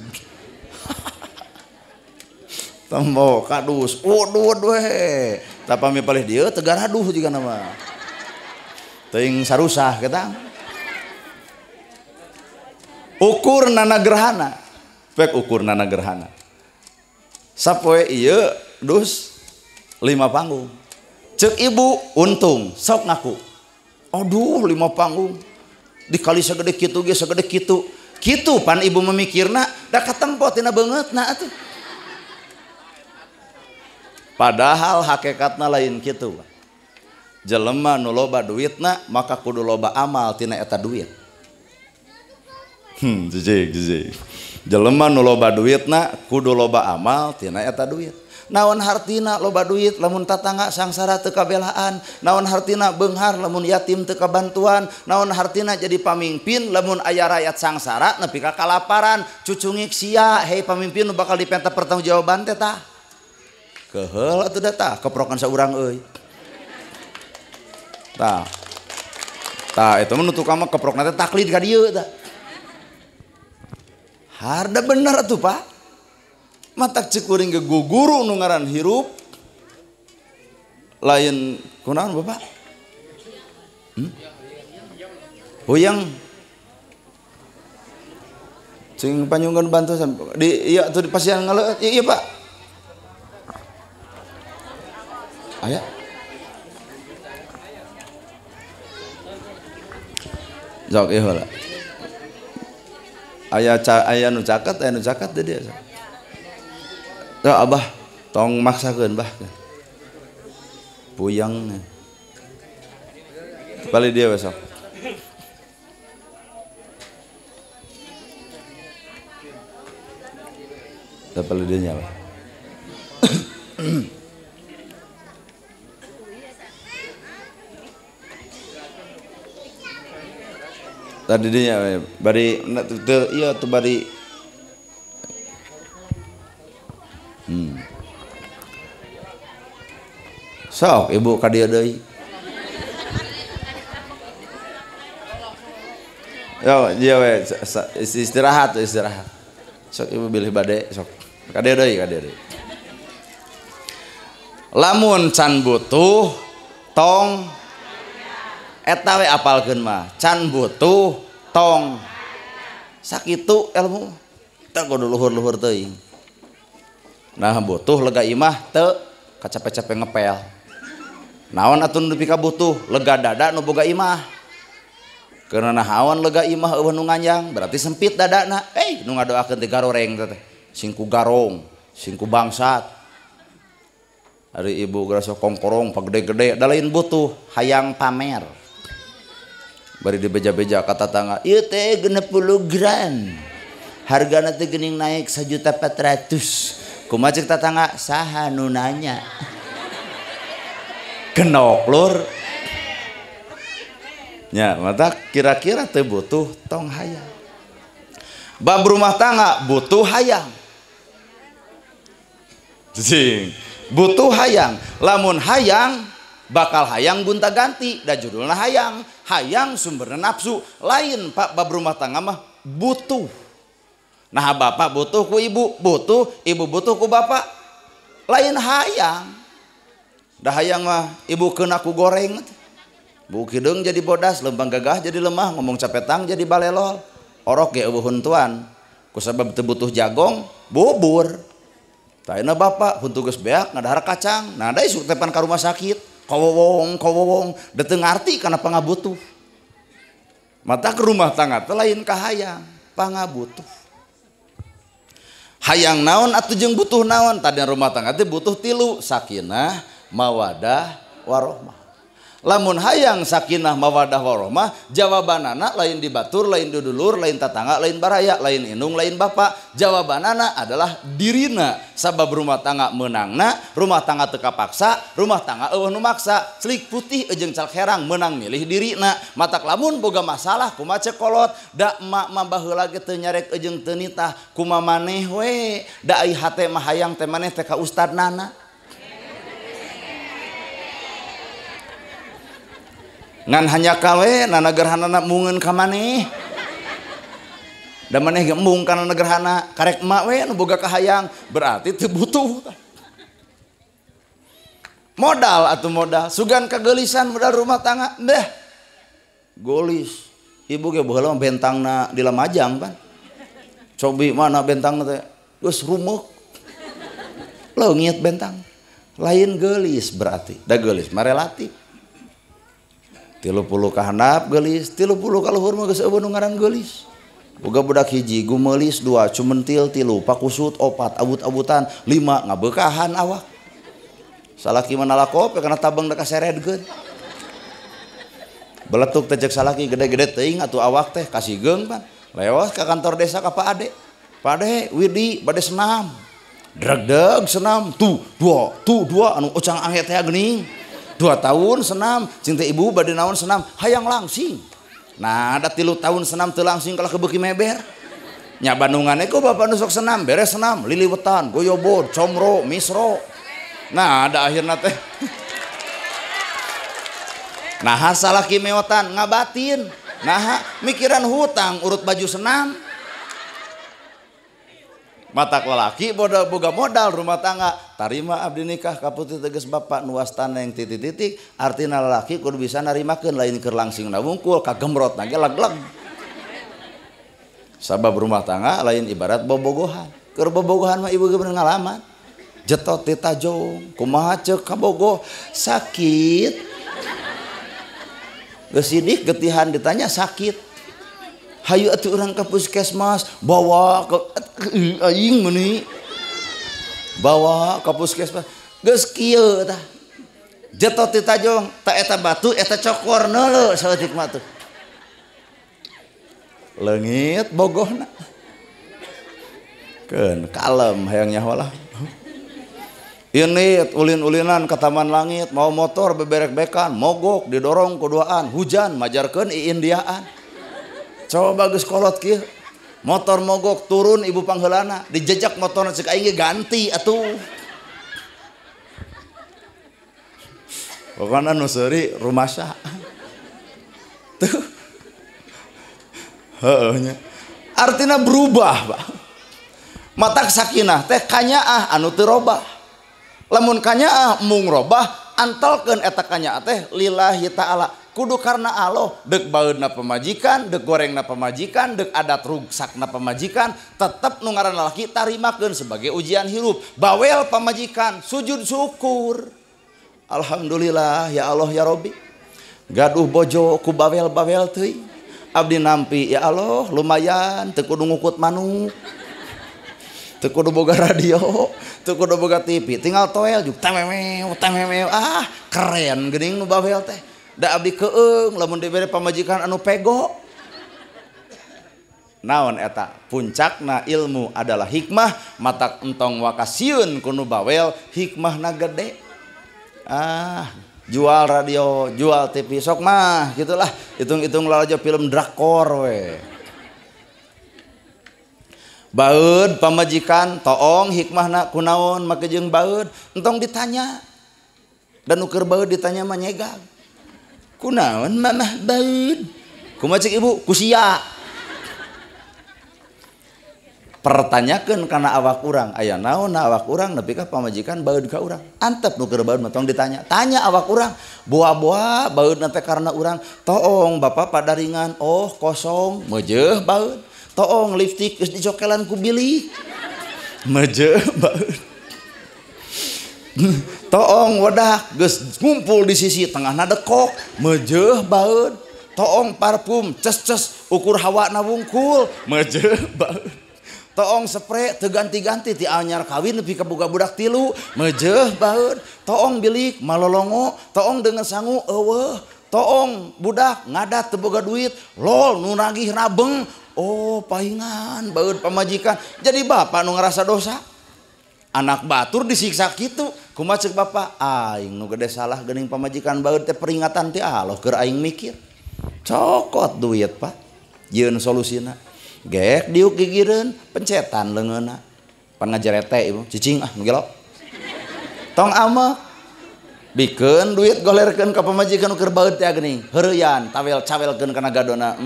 Tembo kadus udud we tapami palih dieu teu garaduh jiga nama teuing sarusah kita ukur nana gerhana pek ukur nana gerhana sapoe ieu dus 5 panggung cek ibu untung sok ngaku aduh 5 panggung dikali sagede kitu ge sagede kitu kitu pan ibu memikirna da katempo tina beungeutna atuh. Padahal hakikatna lain kitu. Jelema nu loba duitna maka kudu loba amal tina eta duit. Jijik jijik. Jelema nu loba duitna kudu loba amal tina eta duit. Naon hartina loba duit lamun tatangga sangsara teu kabelaan, naon hartina beunghar lamun yatim teu kabantuan, naon hartina jadi pamimpin lamun aya rakyat sangsara nepi ka kalaparan, cucungik sia hei pamimpin nu bakal dipenta pertanggungjawaban teh tah. Keheul atuh da tah keprokan saurang euy. Tah. Tah eta mah nu tukang mah keprokna teh taklid ka dieu tah. Harda bener atuh Pak. Matak ceuk kuring ge guguru nu ngaran hirup lain kunaon Bapak? Puyeng. Cing panyungkeun bantosan di ieu atuh di pasian ngaleueut. Ieu Pak. Aya. Sok ieu heula. Aya aya nu caket di dieu. Sok abah tong maksakeun bah. Puyeng. Bali dia besok. Bali dia nya, Bah. Tadi dia bari iya tuh bari Sok ibu ka dieu deui. Yo ieu we istirahat istirahat. Sok ibu bilih bade sok. Ka dieu deui ka dieu deui. Lamun can butuh tong eta we apalkeun mah can butuh tong sakitu ilmu teu kudu luhur-luhur teuing. Nah butuh lega imah teu kacape-cape ngepel. Naon atuh nu nepi ka butuh lega dada nu boga imah. Karena nahawan lega imah eueuh nu nganjang berarti sempit dadana. Nu ngadoakeun teh garoreng teh. Sing ku garong, sing ku bangsat. Ari ibu gerasa kongkorong pagede-gede da lain butuh hayang pamer. Bari dibeja-beja ka tatangga, ieu teh 60 gram. Hargana teh geuning naik 1.400.000. Kumaha ceuk tatangga? Saha nu nanya? Genok lur. Nya mata kira-kira teu butuh tong hayang. Bab rumah tangga butuh hayang. Cing, butuh hayang. Lamun hayang bakal hayang gonta ganti, da judulna hayang. Hayang sumberna nafsu. Lain Pak bab rumah tangga mah butuh. Nah bapak butuh ku ibu, butuh ibu butuh ku bapak. Lain hayang. Da hayang mah ibu keuna ku goreng. Bu kideung jadi bodas, lempang gagah jadi lemah, ngomong capetang jadi balelol. Orok ge eueuh huntuan. Ku sabab teu butuh jagong, bubur. Taina bapak huntu geus beak ngadahar kacang. Nah da isuk tepan ka rumah sakit. Kawowong, kawowong, da teu ngarti kana pangabutuh. Mata ke rumah tangga teh lain ka hayang, pangabutuh. Hayang naon atuh jeung butuh naon? Tadi rumah tangga teh butuh tilu, sakinah, mawadah, warohmah. Lamun hayang sakinah mawadah warohmah, jawabanana lain di batur, lain dudulur, lain tatangga, lain baraya, lain indung, lain bapak. Jawabanana adalah dirina. Sabab rumah tangga menangna, rumah tangga teu kapaksa, rumah tangga eueuh nu maksa. Celik putih jeung calak herang menang milih dirina. Matak lamun boga masalah kumaha ceuk kolot, da emak mah baheula ge teu nyarek jeung teu nitah, kumaha maneh we, da ai hate mah hayang teh maneh teh ka ustadnana. Ngan hanya kawe nana gerhana mungeun ka maneh. Da maneh ge embung kana gerhana, karek emak we nu boga kahayang, berarti teu butuh. Modal atuh modal, sugan kageulisan modal rumah tangga, deh. Golis. Ibu ge baheula mah bentangna di Lamajang pan. Cobi mana bentangna teh? Geus rumeuk. Leungit bentang. Lain geulis berarti, da geulis mah relatif. 30 ka handap geulis, 30 ka luhur mah geus eueuh nu ngaran geulis. Boga budak hiji, gumeulis 2, cumentil 3, pakusut 4, abut-abutan 5, ngabeukahan awak. Salaki mah nalakop kana tabeng da kaseredkeun. Beletuk teh ceuk salaki gede-gede teuing atuh awak teh kasigeung pan. Lewat ka kantor desa ka Pak Ade. Pak Ade, Widi bade senam. Dregdeg senam, tuh dua anu ocang angge teh geuning. 2 tahun senam, cinta ibu bade naon senam, hayang langsing. Nah, ada 3 tahun senam teu langsing kalah kebeuki meber. Nya Bandungane ku bapak nu sok senam, beres senam, liliwetan, goyobod, comro, misro. Nah, ada akhirna teh. Nah, salaki meotan ngabatin. Nah, mikiran hutang urut baju senam. Matak lelaki boga modal rumah tangga tarima abdi nikah ka putri tegas bapak nuwastana yang titik-titik artina lelaki kudu bisa narimakeun lain keur langsingna wungkul kagemrotna ge leg-leg. Sabab rumah tangga lain ibarat bobogohan. Keur bobogohan mah ibu ge bener ngalaman. Jetot ti tajong kumaha ceuk kabogoh sakit. Geus sidik getihan ditanya sakit. Hayu atuh urang ka puskesmas, bawa ke aing meuni. Bawa ka puskesmas. Geus kieu tah. Jetot ti tajong, ta eta batu eta cokor neuleuh saeutik mah tuh. Leungit bogohna. Keun kalem hayang nyaho lah. Ini ulin-ulinan ke Taman Langit, mau motor beberek-bekan, mogok didorong kuduaan, hujan majarkeun iindiaan. Coba geus kolot kieu. Motor mogok turun ibu pangheulana, dijejak motorna ceuk aing ge ganti atuh. Pokona nu seuri rumasa. Tuh. Heueuh nya. Artina berubah, Pak. Matak sakinah teh kanyaah anu teu robah. Lamun kanyaah mung robah, antelkeun eta kanyaah teh lillahi ta'ala. Kudu karena Allah, dek baeudna pamajikan, dek gorengna pamajikan, dek adat rugsakna pamajikan, tetep nu ngaran lalaki tarimakeun sebagai ujian hirup. Bawel pamajikan, sujud syukur. Alhamdulillah ya Allah ya Robbi. Gaduh bojo ku bawel-bawel teuing. Abdi nampi ya Allah lumayan teu kudu ngukut manuk. Teu kudu boga radio, teu kudu boga TV, tinggal toel juk tememew tememew ah keren geuning nu bawel teh. Da abdi keung lamun dibere pamajikan anu pego. Naon eta puncakna ilmu adalah hikmah, matak entong wakasieun ku nu bawel hikmahna gede. Ah jual radio, jual TV sok mah gitulah, hitung-hitung lalajo film drakor we. Baeud pamajikan toong hikmahna kunaon make jeung baeud entong ditanya. Dan nu keur baeud ditanya mah nyegag. Kunaon mamah baeud? Kumaha cek ibu? Ku sia. Pertanyakeun kana awak urang, aya naon na awak urang nepi ka pamajikan baeud ka urang. Antep nu keur baeud mah tong ditanya. Tanya awak urang, boa-boa baeudna teh karena urang. Toong bapak padaringan, oh kosong, meujeuh baeud. Toong lipstik geus dicokelan ku bilik. Meujeuh baeud. Toong wedak geus ngumpul di sisi tengahna dekok, meujeuh baeud. Toong parfum ces-ces ukur hawana wungkul, meujeuh baeud. Toong spray teu ganti-ganti ti anyar kawin nepi ka boga budak tilu, meujeuh baeud. Toong bilik malolongo, toong dengan sangu eueuh, toong budak ngadat teu boga duit, lol nu nagih rabeng. Oh pahingan baeud pamajikan. Jadi bapak nu ngerasa dosa. Anak batur disiksa kitu. Kumaha ceuk bapak? Aing nu gede salah geuning pamajikan baeud teh peringatan ti Allah keur aing mikir. Cokot duit pak. Yeun solusina. Gek diuk gigireun pencetan leungeunna. Pan ngajarete ibu cicing ah nu gelo. Tong amek. Bikeun duit golerkeun ka pamajikan nu keur baeud teh geuning. Heureuyan tawel-cawelkeun kana gadona.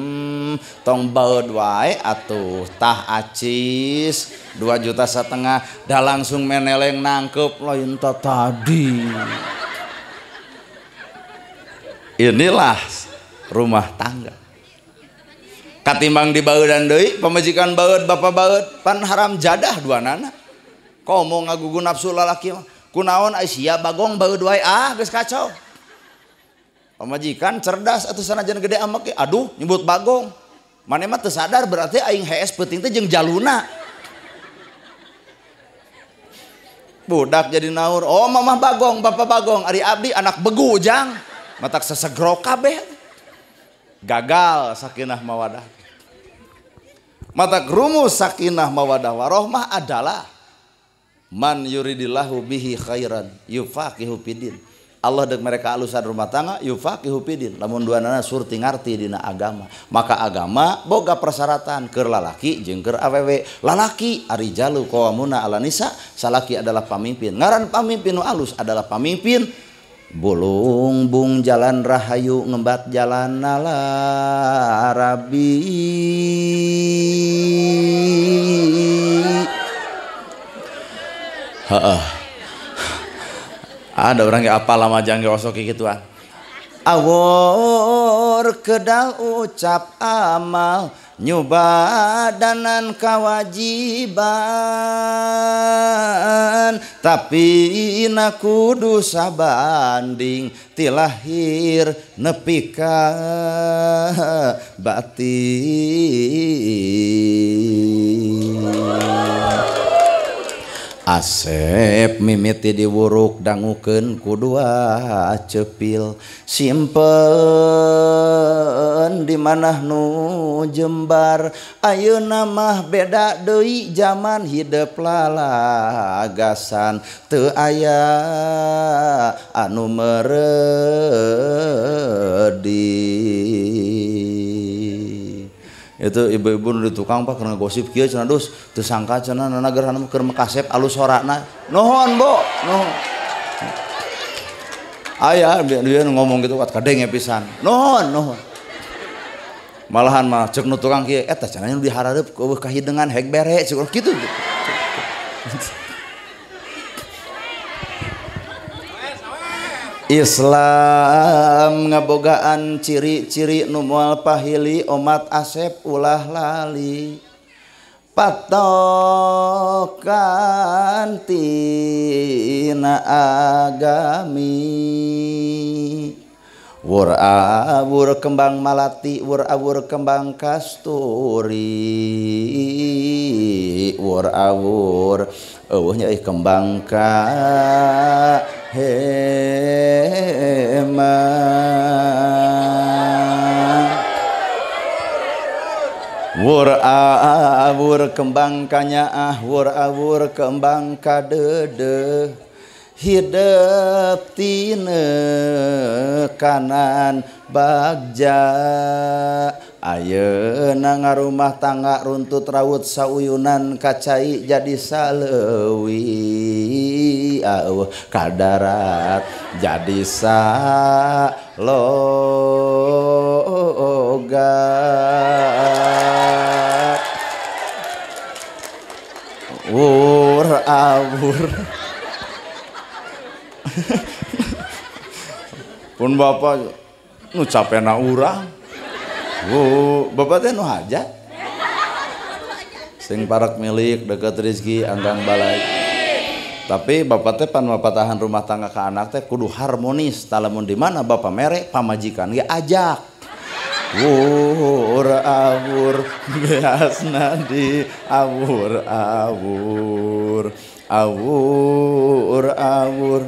Tong baeud wae atuh tah acis 2,5 juta dah langsung meneleng nangkep lain ta tadi. Inilah rumah tangga. Katimbang dibaeudan deui pamajikan baeud bapa baeud pan haram jadah duanana. Komo ngagugu nafsu lalaki mah. Kunaon ai sia bagong baeud wae ah geus kacau. Pamajikan cerdas atuh sanajan gede amek aduh nyebut bagong. Maneh mah teu sadar berarti aing hees peuting teh jeung jaluna. Budak jadi naur, oh mamah bagong, bapak bagong, ari abdi anak begu jang. Matak sesegro kabeh. Gagal sakinah mawadah. Matak rumus sakinah mawadah warohmah adalah man yuridillahu bihi khairan yufaqihu fidin. Allah dek mereka alusan rumah tangga yufaqihu fidin. Lamun duanana surti ngarti dina agama, maka agama boga persyaratan keur lalaki jeung keur awewe. Lalaki arijalu qawamuna 'ala nisa, salaki adalah pamimpin. Ngaran pamimpin nu alus adalah pamimpin bulung bung jalan rahayu ngembat jalan nalarabi. Heeh. Ada orang yang apa lama jangan osok gituan. Awor kedal ucap amal nyubadanan kewajiban, tapi na kudu sabanding tilahir nepi ka batin. Asep mimiti diwuruk dangukeun ku dua cepil, simpen di manah nu jembar. Ayeuna mah beda deui zaman hidep lalagasan, teu aya anu meredi. Itu ibu-ibu di tukang pak karena gosip kieu cenah dus teu sangka cenah nana gerhana keur makasep alus sorana. Nuhun Bu, nuhun. Aya dia ngomong gitu kat kadenge pisan. Nuhun, nuhun. Malahan mah cek nu tukang kieu eta cenah nu dihareup eueuh kahidengan hek bere cek kitu. Islam ngabogaan ciri-ciri nu moal pahili omat asep ulah lali, patokan tina agami. Wur awur kembang malati, wur awur kembang kasturi, wur awur eueuh nya kembang ka hema. Wur awur kembang kanyaah, wur awur kembang kadeudeeh, hidep tina kanan bagja. Ayeuna ngarumah tangga runtut raut sauyunan kacai jadi saleuwi, eueuh kadarat jadi saloga. Wur awur pun bapak nu capena urang. Wuh, bapak teh nu hajat sing parak milik deket rezeki anggang balai. Tapi bapak teh pan mapatahan rumah tangga ke anak teh kudu harmonis. Talamun di mana bapak mere pamajikan ge ajak. Wur awur beasna di awur awur, awur awur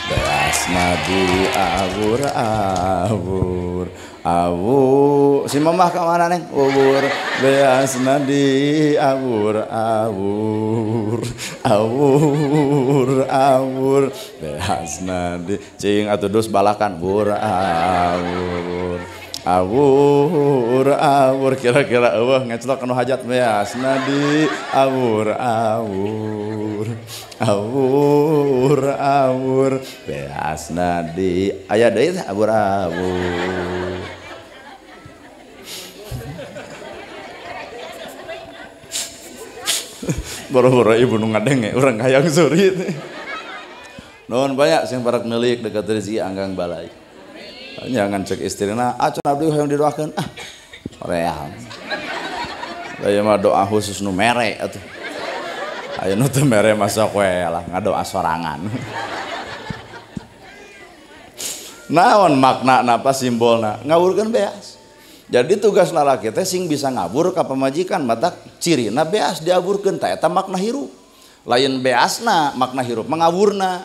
beasna di awur awur, awur. Si mamah ka mana neng? Awur beasna di awur awur, awur awur beasna di cing atuh dus balakan wur awur, awur awur. Kira-kira eueuh ngeclok nu hajat beasna di awur awur, awur awur beasna di aya deui teh awur awur. Boro-boro ibu nu ngadenge urang hayang suri teh. Nuhun banyak sing parak milik deket rezeki anggang balai. Jangan cek istrina, ah cenah abdi hayang didoakeun, ah real. Aya mah doa khusus nu mere atuh. Aya nu teu mere masuk we lah ngadoa sorangan. Naon maknana apa simbolna? Ngawurkeun beas. Jadi tugas lalaki teh sing bisa ngabur ka pamajikan, matak cirina beas diaburkeun tah eta makna hirup. Lain beasna makna hirup mangawurna.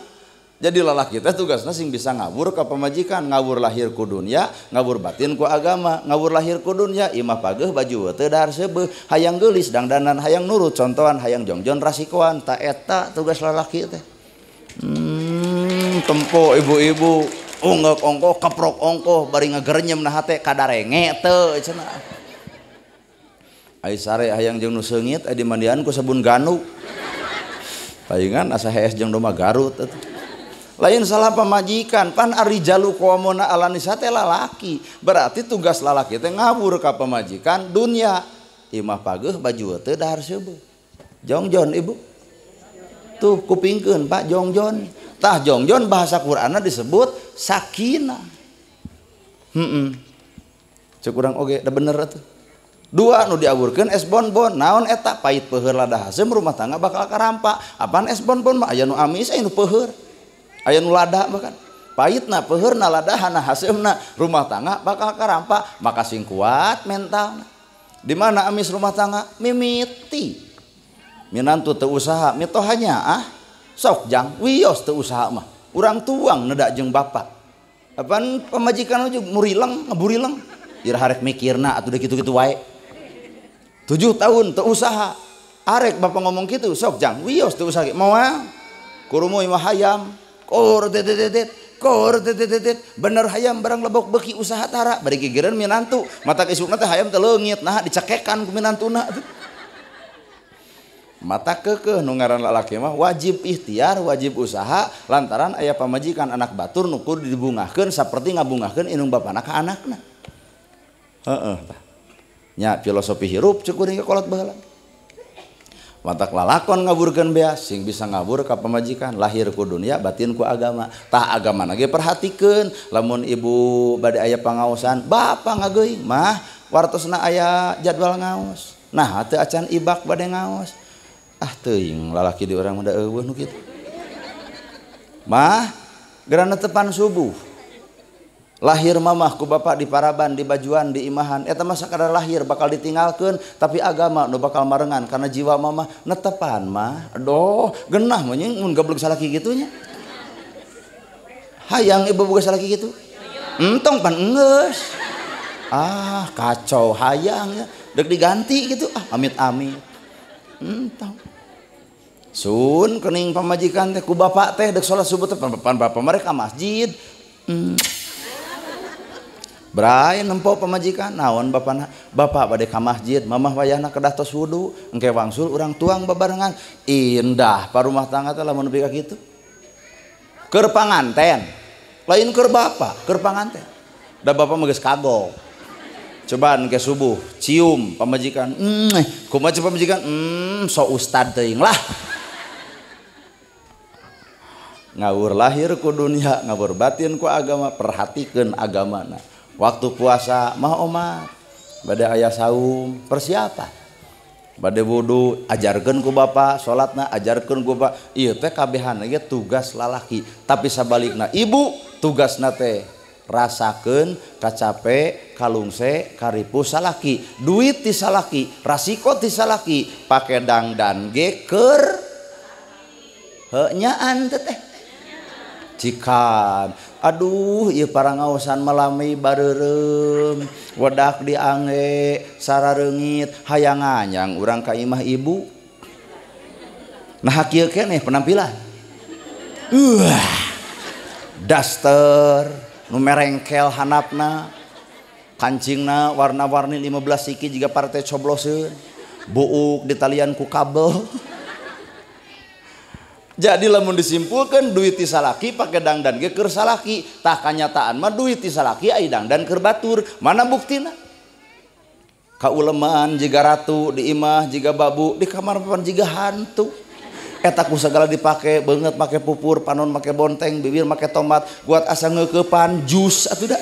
Jadi lalaki teh tugasna sing bisa ngawur ka pamajikan, ngawur lahir ku dunya, ngawur batin ku agama, ngawur lahir ku dunya, imah pageuh baju teu dahar seubeuh, hayang geulis dangdanan, hayang nurut contohan, hayang jongjon rasikoan, ta eta tugas lalaki teh. Tempo ibu-ibu unggek ongkoh keprok ongkoh bari ngagerenyem na hate kadarenge teu cenah. Ai sare hayang jeung nu seungit ai dimandian ku sabun ganu. Palingan asa hees jeung domba Garut atuh. Lain salah pamajikan, pan arijalu qawwamuna 'alan nisa teh lalaki. Berarti tugas lalaki teh ngawur ka pamajikan dunya. Imah pageuh baju teu dahar seubeuh. Jongjon ibu. Tuh kupingkeun Pak jongjon. Tah jongjon bahasa Qur'anna disebut sakinah. Heeh. Cek urang oge da bener atuh. Dua nu diawurkeun es bonbon, naon eta pait peuheur lada haseum rumah tangga bakal karampa. Apaan es bonbon mah aya nu amis aya nu peuheur. Aya nu lada bahkan. Pahitna peuheurna ladahana haseumna rumah tangga bakal karampa, maka sing kuat mentalna. Di mana amis rumah tangga mimiti. Minantu teu usaha mitohanya ah. Sok jang wios teu usaha mah. Urang tuang nedak jeung bapak. Apaan pamajikan aja murileng ngaburileng. Ira harek mikirna atuh kitu-kitu wae. 7 tahun teu usaha. Arek bapak ngomong kitu sok jang wios teu usaha moal. Kurumu imah hayam. Kor tetetetet, kor tetetetet, bener hayam barang lebok beki usaha tara, bari gigireun minantu, mata isukna teh hayam teh leungit, nah dicekekan ku minantuna. Mata keukeuh nu ngaran lalaki mah wajib ikhtiar, wajib usaha lantaran aya pamajikan anak batur nu kudu dibungahkeun saperti ngabungahkeun indung bapana ka anakna. Heeh tah. Nya filosofi hirup cek kuring ka kolot baheula. Matak lalakon ngaburkeun beas sing bisa ngabur ka pamajikan, lahir ku dunia batin ku agama. Tah agama ge perhatikeun, lamun ibu bade aya pangaosan, bapak ngageuing mah wartosna aya jadwal ngaos. Nah teu acan ibak bade ngaos. Ah teuing lalaki di urang mah da eueuh nu kitu. Mah gerana tepan subuh. Lahir mamah ku bapak di paraban, di bajuan, di imahan. Eta mah sakadar lahir bakal ditinggalkeun, tapi agama nu bakal marengan karena jiwa mamah netepan mah. Aduh, genah mah mun gablek salaki kitu nya. Hayang ibu boga salaki kitu? Entong pan enggeus. Ah, kacau hayang ya. Dek diganti gitu. Ah, amit-amit. Entong. Sun kening pamajikan teh ku bapak teh dek salat subuh teh pan bapak mereka masjid. Bray nempo pamajikan naon bapana bapak bade ka masjid mamah wayahna kedah tos wudu engke wangsul urang tuang babarengan indah parumah tangga teh lamun nepi ka kitu keur panganten lain keur bapak keur panganten da bapak mah geus kagok cobaan engke subuh cium pamajikan kumaha ceuk pamajikan so ustad teuing lah ngawur lahir ku dunia ngawur batin ku agama perhatikeun agamana. Waktu puasa mah omat bade aya saum persiapan bade wudu ajarkeun ku bapa salatna ajarkeun ku bapa ieu teh kabehana ge tugas lalaki tapi sabalikna ibu tugasna teh rasakeun kacape kalungse karipuh salaki duit ti salaki rasiko ti salaki pake dangdan ge keur heunyaan teh cikan aduh ieu parangaosan malami bareureum wedak diangge sarareungit hayang nganyang urang ka imah ibu nah kieu keneh penampilan daster nu merengkel hanapna kancingna warna-warni 15 siki jiga partai cobloseun buuk ditalian ku kabel. Jadi lamun disimpulkan duit ti salaki pake dangdan ge keur salaki tah kanyataan mah duit ti salaki ai dangdan keur batur mana buktina kauleman jiga ratu di imah jiga babu di kamar papan jiga hantu eta ku sagala dipake beungeut make pupur panon make bonteng bibir make tomat buat asa ngeukepan jus atuh da.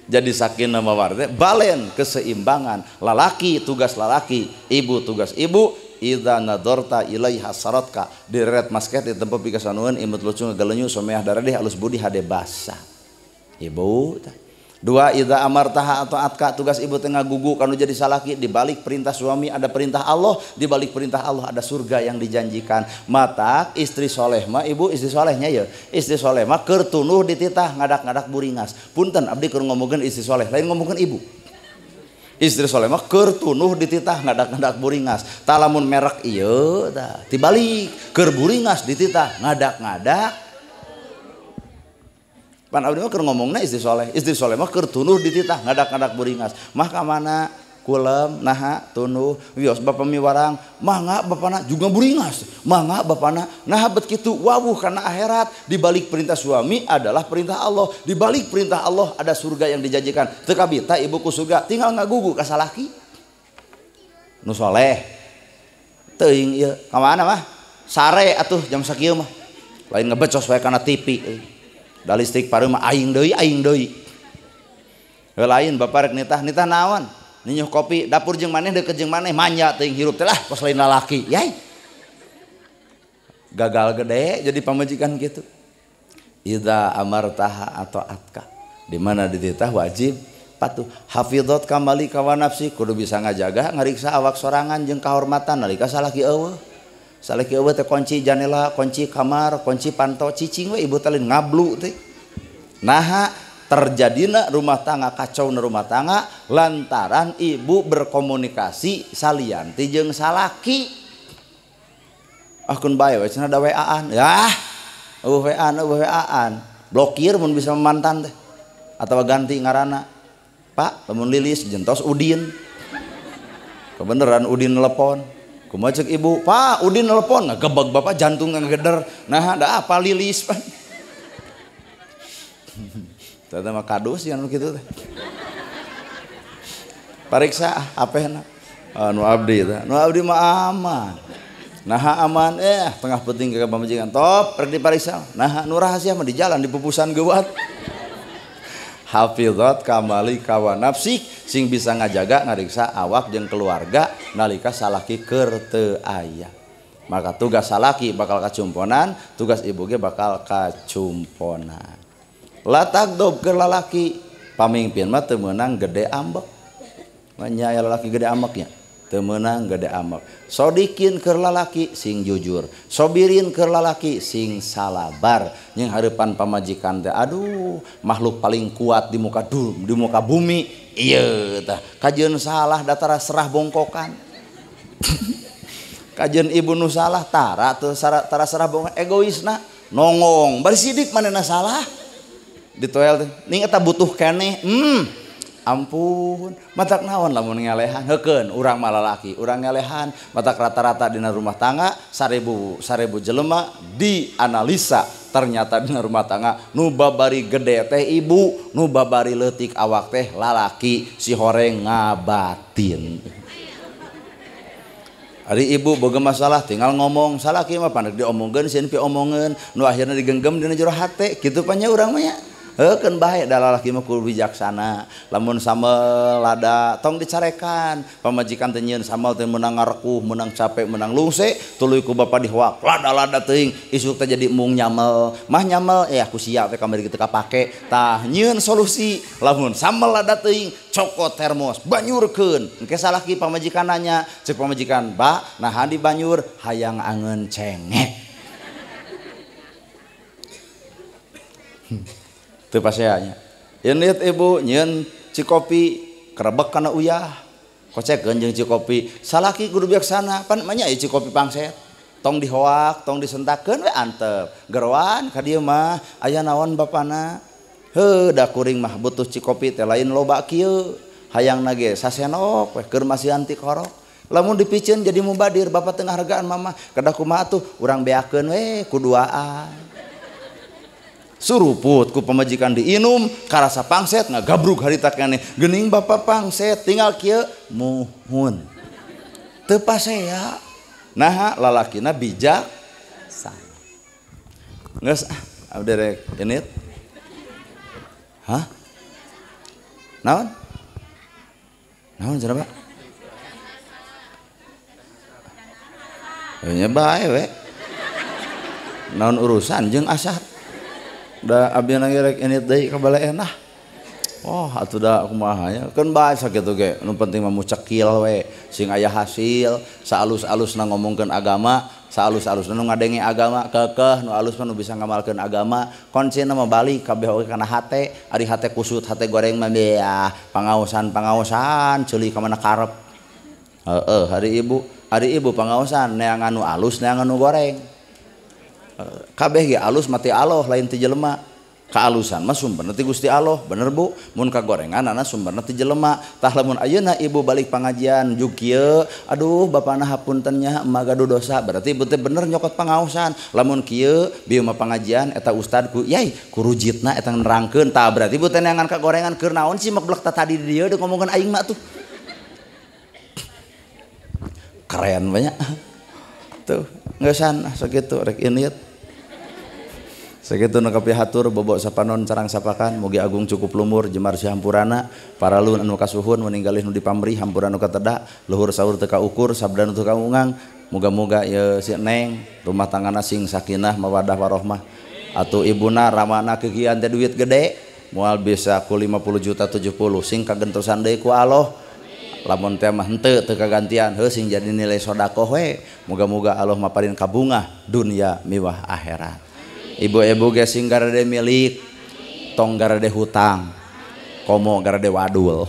Jadi sakinah mawaddah balen keseimbangan lalaki tugas lalaki ibu tugas ibu. Idza nadorta ilaiha saratka direret masket ditempo pikasanueun imut lucu ngagalenyu someah daradeh alus budi hade basa ibu. Dua idza amartaha atau atka tugas ibu teh ngagugu kanu jadi salaki di balik perintah suami ada perintah Allah di balik perintah Allah ada surga yang dijanjikan. Matak istri soleh mah ibu istri solehnya ya istri soleh mah keur tunuh dititah ngadak-ngadak buringas punten abdi keur ngomongkeun istri soleh lain ngomongkeun ibu. Istri soleh mah keur tunuh dititah ngadak-ngadak buringas tah lamun merek ieu tah tibalik keur buringas dititah ngadak-ngadak pan abdi mah keur ngomongna istri soleh mah keur tunuh dititah ngadak-ngadak buringas mah ka mana kulem naha tunuh wios bapa miwarang mangga bapana juga buringas mangga bapana naha bet kitu wawuh kana akhirat di balik perintah suami adalah perintah Allah di balik perintah Allah ada surga yang dijanjikan teu kabita ibu ku surga tinggal ngagugu ka salaki nu soleh teuing ieu ka mana mah sare atuh jam sakieu mah lain ngebecos wae kana TV da listrik pareum mah aing deui lain bapak rek nitah nitah naon ninyuh kopi dapur jeung maneh deukeut jeung maneh manja teuing hirup teh lah kos lain lalaki yai gagal gede jadi pamajikan gitu. Idza amartaha atau atka di mana dititah wajib patuh hafizat kamali kawa nafsi kudu bisa ngajaga ngariksa awak sorangan jeung kahormatan nalika salaki eueuh salaki eueuh teh kunci janela kunci kamar kunci panto cicing we ibu teh lain ngablu teh naha terjadina rumah tangga kacau na rumah tangga lantaran ibu berkomunikasi salianti jeung salaki ah keun bae we cenah da WA-an yah eueuh WA-an eueuh WA-an blokir mun bisa mantan teh atawa ganti ngaranna Pak lamun lilis jentos Udin kebeneran Udin telepon kumaha ceuk ibu Pak Udin telepon ngagebeg bapak jantung ngageder nah da apa lilis Pak. Tata mah kadus yang gitu teh. Pariksa apehna. Nu abdi teh. Nu abdi mah aman. Naha aman tengah penting ke pamajikan top rek dipariksa. Naha nu rahasia mah di jalan di pupusan geuwat. Hafizat kamali kawa nafsi sing bisa ngajaga ngariksa awak jeung keluarga nalika salaki keur teu aya. Maka tugas salaki bakal kacumponan, tugas ibu ge bakal kacumponan. La tagdob keur lalaki pamingpin mah teu meunang gede ambek. Nya aya lalaki gede ambeknya. Teu meunang gede ambek. Sodikin keur lalaki sing jujur, sobirin keur lalaki sing salabar. Jeung hareupan pamajikan teh aduh makhluk paling kuat di muka di muka bumi. Ieu tah kajeun salah datara serah bongkokan. Kajeun ibu nu salah tara teu tara serah bongkokan egoisna nongong bari sidik manehna salah. Ditoel teh ning eta butuh keneh. Ampun, matak naon lamun ngelehan heukeun urang mah lalaki, urang ngelehan matak rata-rata dina rumah tangga 1000 jelema dianalisa ternyata dina rumah tangga nu babari gede teh ibu, nu babari leutik awak teh lalaki si horeng ngabatin. Ari ibu boga masalah tinggal ngomong, salaki mah pandek diomongkeun sieun piomongeun, nu akhirna digenggem dina jero hate, kitu panya urang mah nya. Heukeun bae da lalaki mah kudu bijaksana. Lamun sambel lada tong dicarekan, pamajikan teh nyieun sambel teh meunang ngarekuh, meunang capek, meunang lungse, tuluy ku bapa dihoak lada-lada teuing, isuk teh jadi mung nyamel. Mah nyamel eh aku sia teh kamari kitu kapake. Tah nyieun solusi, lamun sambel lada teuing cokot termos, banyurkeun. Engke salaki pamajikan nanya, ceuk pamajikan, "Ba, naha dibanyur hayang angeun cengek." Teu paseanya. Yeun ibu nyieun cikopi kerebek kana uyah. Kocekeun jeung cikopi. Salaki kudu bijaksana, pan mah nya ieu cikopi pangset. Tong dihoak, tong disentakeun we antep. Geroan ka dieu mah aya naon bapana? Heuh da kuring mah butuh cikopi teh lain loba kieu. Hayangna ge sasenok we keur masihan ti korok. Lamun dipiceun jadi mubadir bapak teu ngahargaan mama. Kedah kumaha tuh urang beakeun we ku duaan. Suruput ku pamajikan diinum karasa pangset ngagabrug harita keneh geuning bapa pangset tinggal kieu muhun teu pasea naha lalakina bijak sana geus ah abdi rek init hah naon naon cenah Pak nya bae we naon urusan jeung asar da abdi nang rek init deui ka balaenah. Oh atuh da kumaha nya keun bae sakitu ge nu penting mah mucekil we sing aya hasil saalus-alusna ngomongkeun agama saalus-alusna nu ngadenge agama keukeuh nu alus mah nu bisa ngamalkeun agama kuncina mah balik kabeh oge kana hate ari hate kusut hate goreng mah beah pangaosan-pangaosan ceuli ka mana karep heeh hari ibu pangaosan neangan nu alus neangan nu goreng kabeh ge alus mati Allah lain ti jelema kaalusan mah sumberna ti Gusti Allah bener Bu mun kagorenganana sumberna ti jelema tah lamun ayeuna ibu balik pangajian jug kieu aduh bapana hapunten nya emak gaduh dosa berarti ibu teh bener nyokot pangaosan lamun kieu bieu mah pangajian eta ustad ku yai ku rujitna eta nerangkeun tah berarti ibu teh neangan kagorengan keur naon sih mek blek tadi di dieu ngomongkeun aing mah tuh keren banyak tuh ngeusan sakitu rek init sakitu nu kapihatur bobok sapanon carang sapakan mugi agung cukup lumur jemar sihampurana paralun anu kasuhun meninggalih nu dipamri hampura nu kateda luhur saur teu kaukur sabda nu teu kaungang muga-muga ieu si Neng rumah tanggana sing sakinah mawadah warohmah atuh ibuna ramana kikian teh duit gede moal bisa ku 50 juta 70 sing kagentosan deui ku Allah lamun teh mah henteu teu kagantian heuh sing jadi nilai sedekah we muga-muga Allah maparin kabungah dunia miwah akhirat. Ibu-ibu ge sing garede milik tong garede hutang komo garede wadul.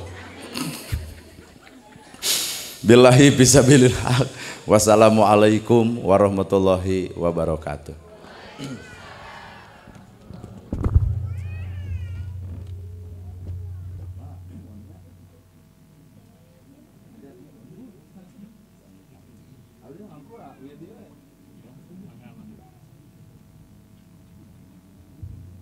Billahi fisabilil haq. Wassalamualaikum warahmatullahi wabarakatuh.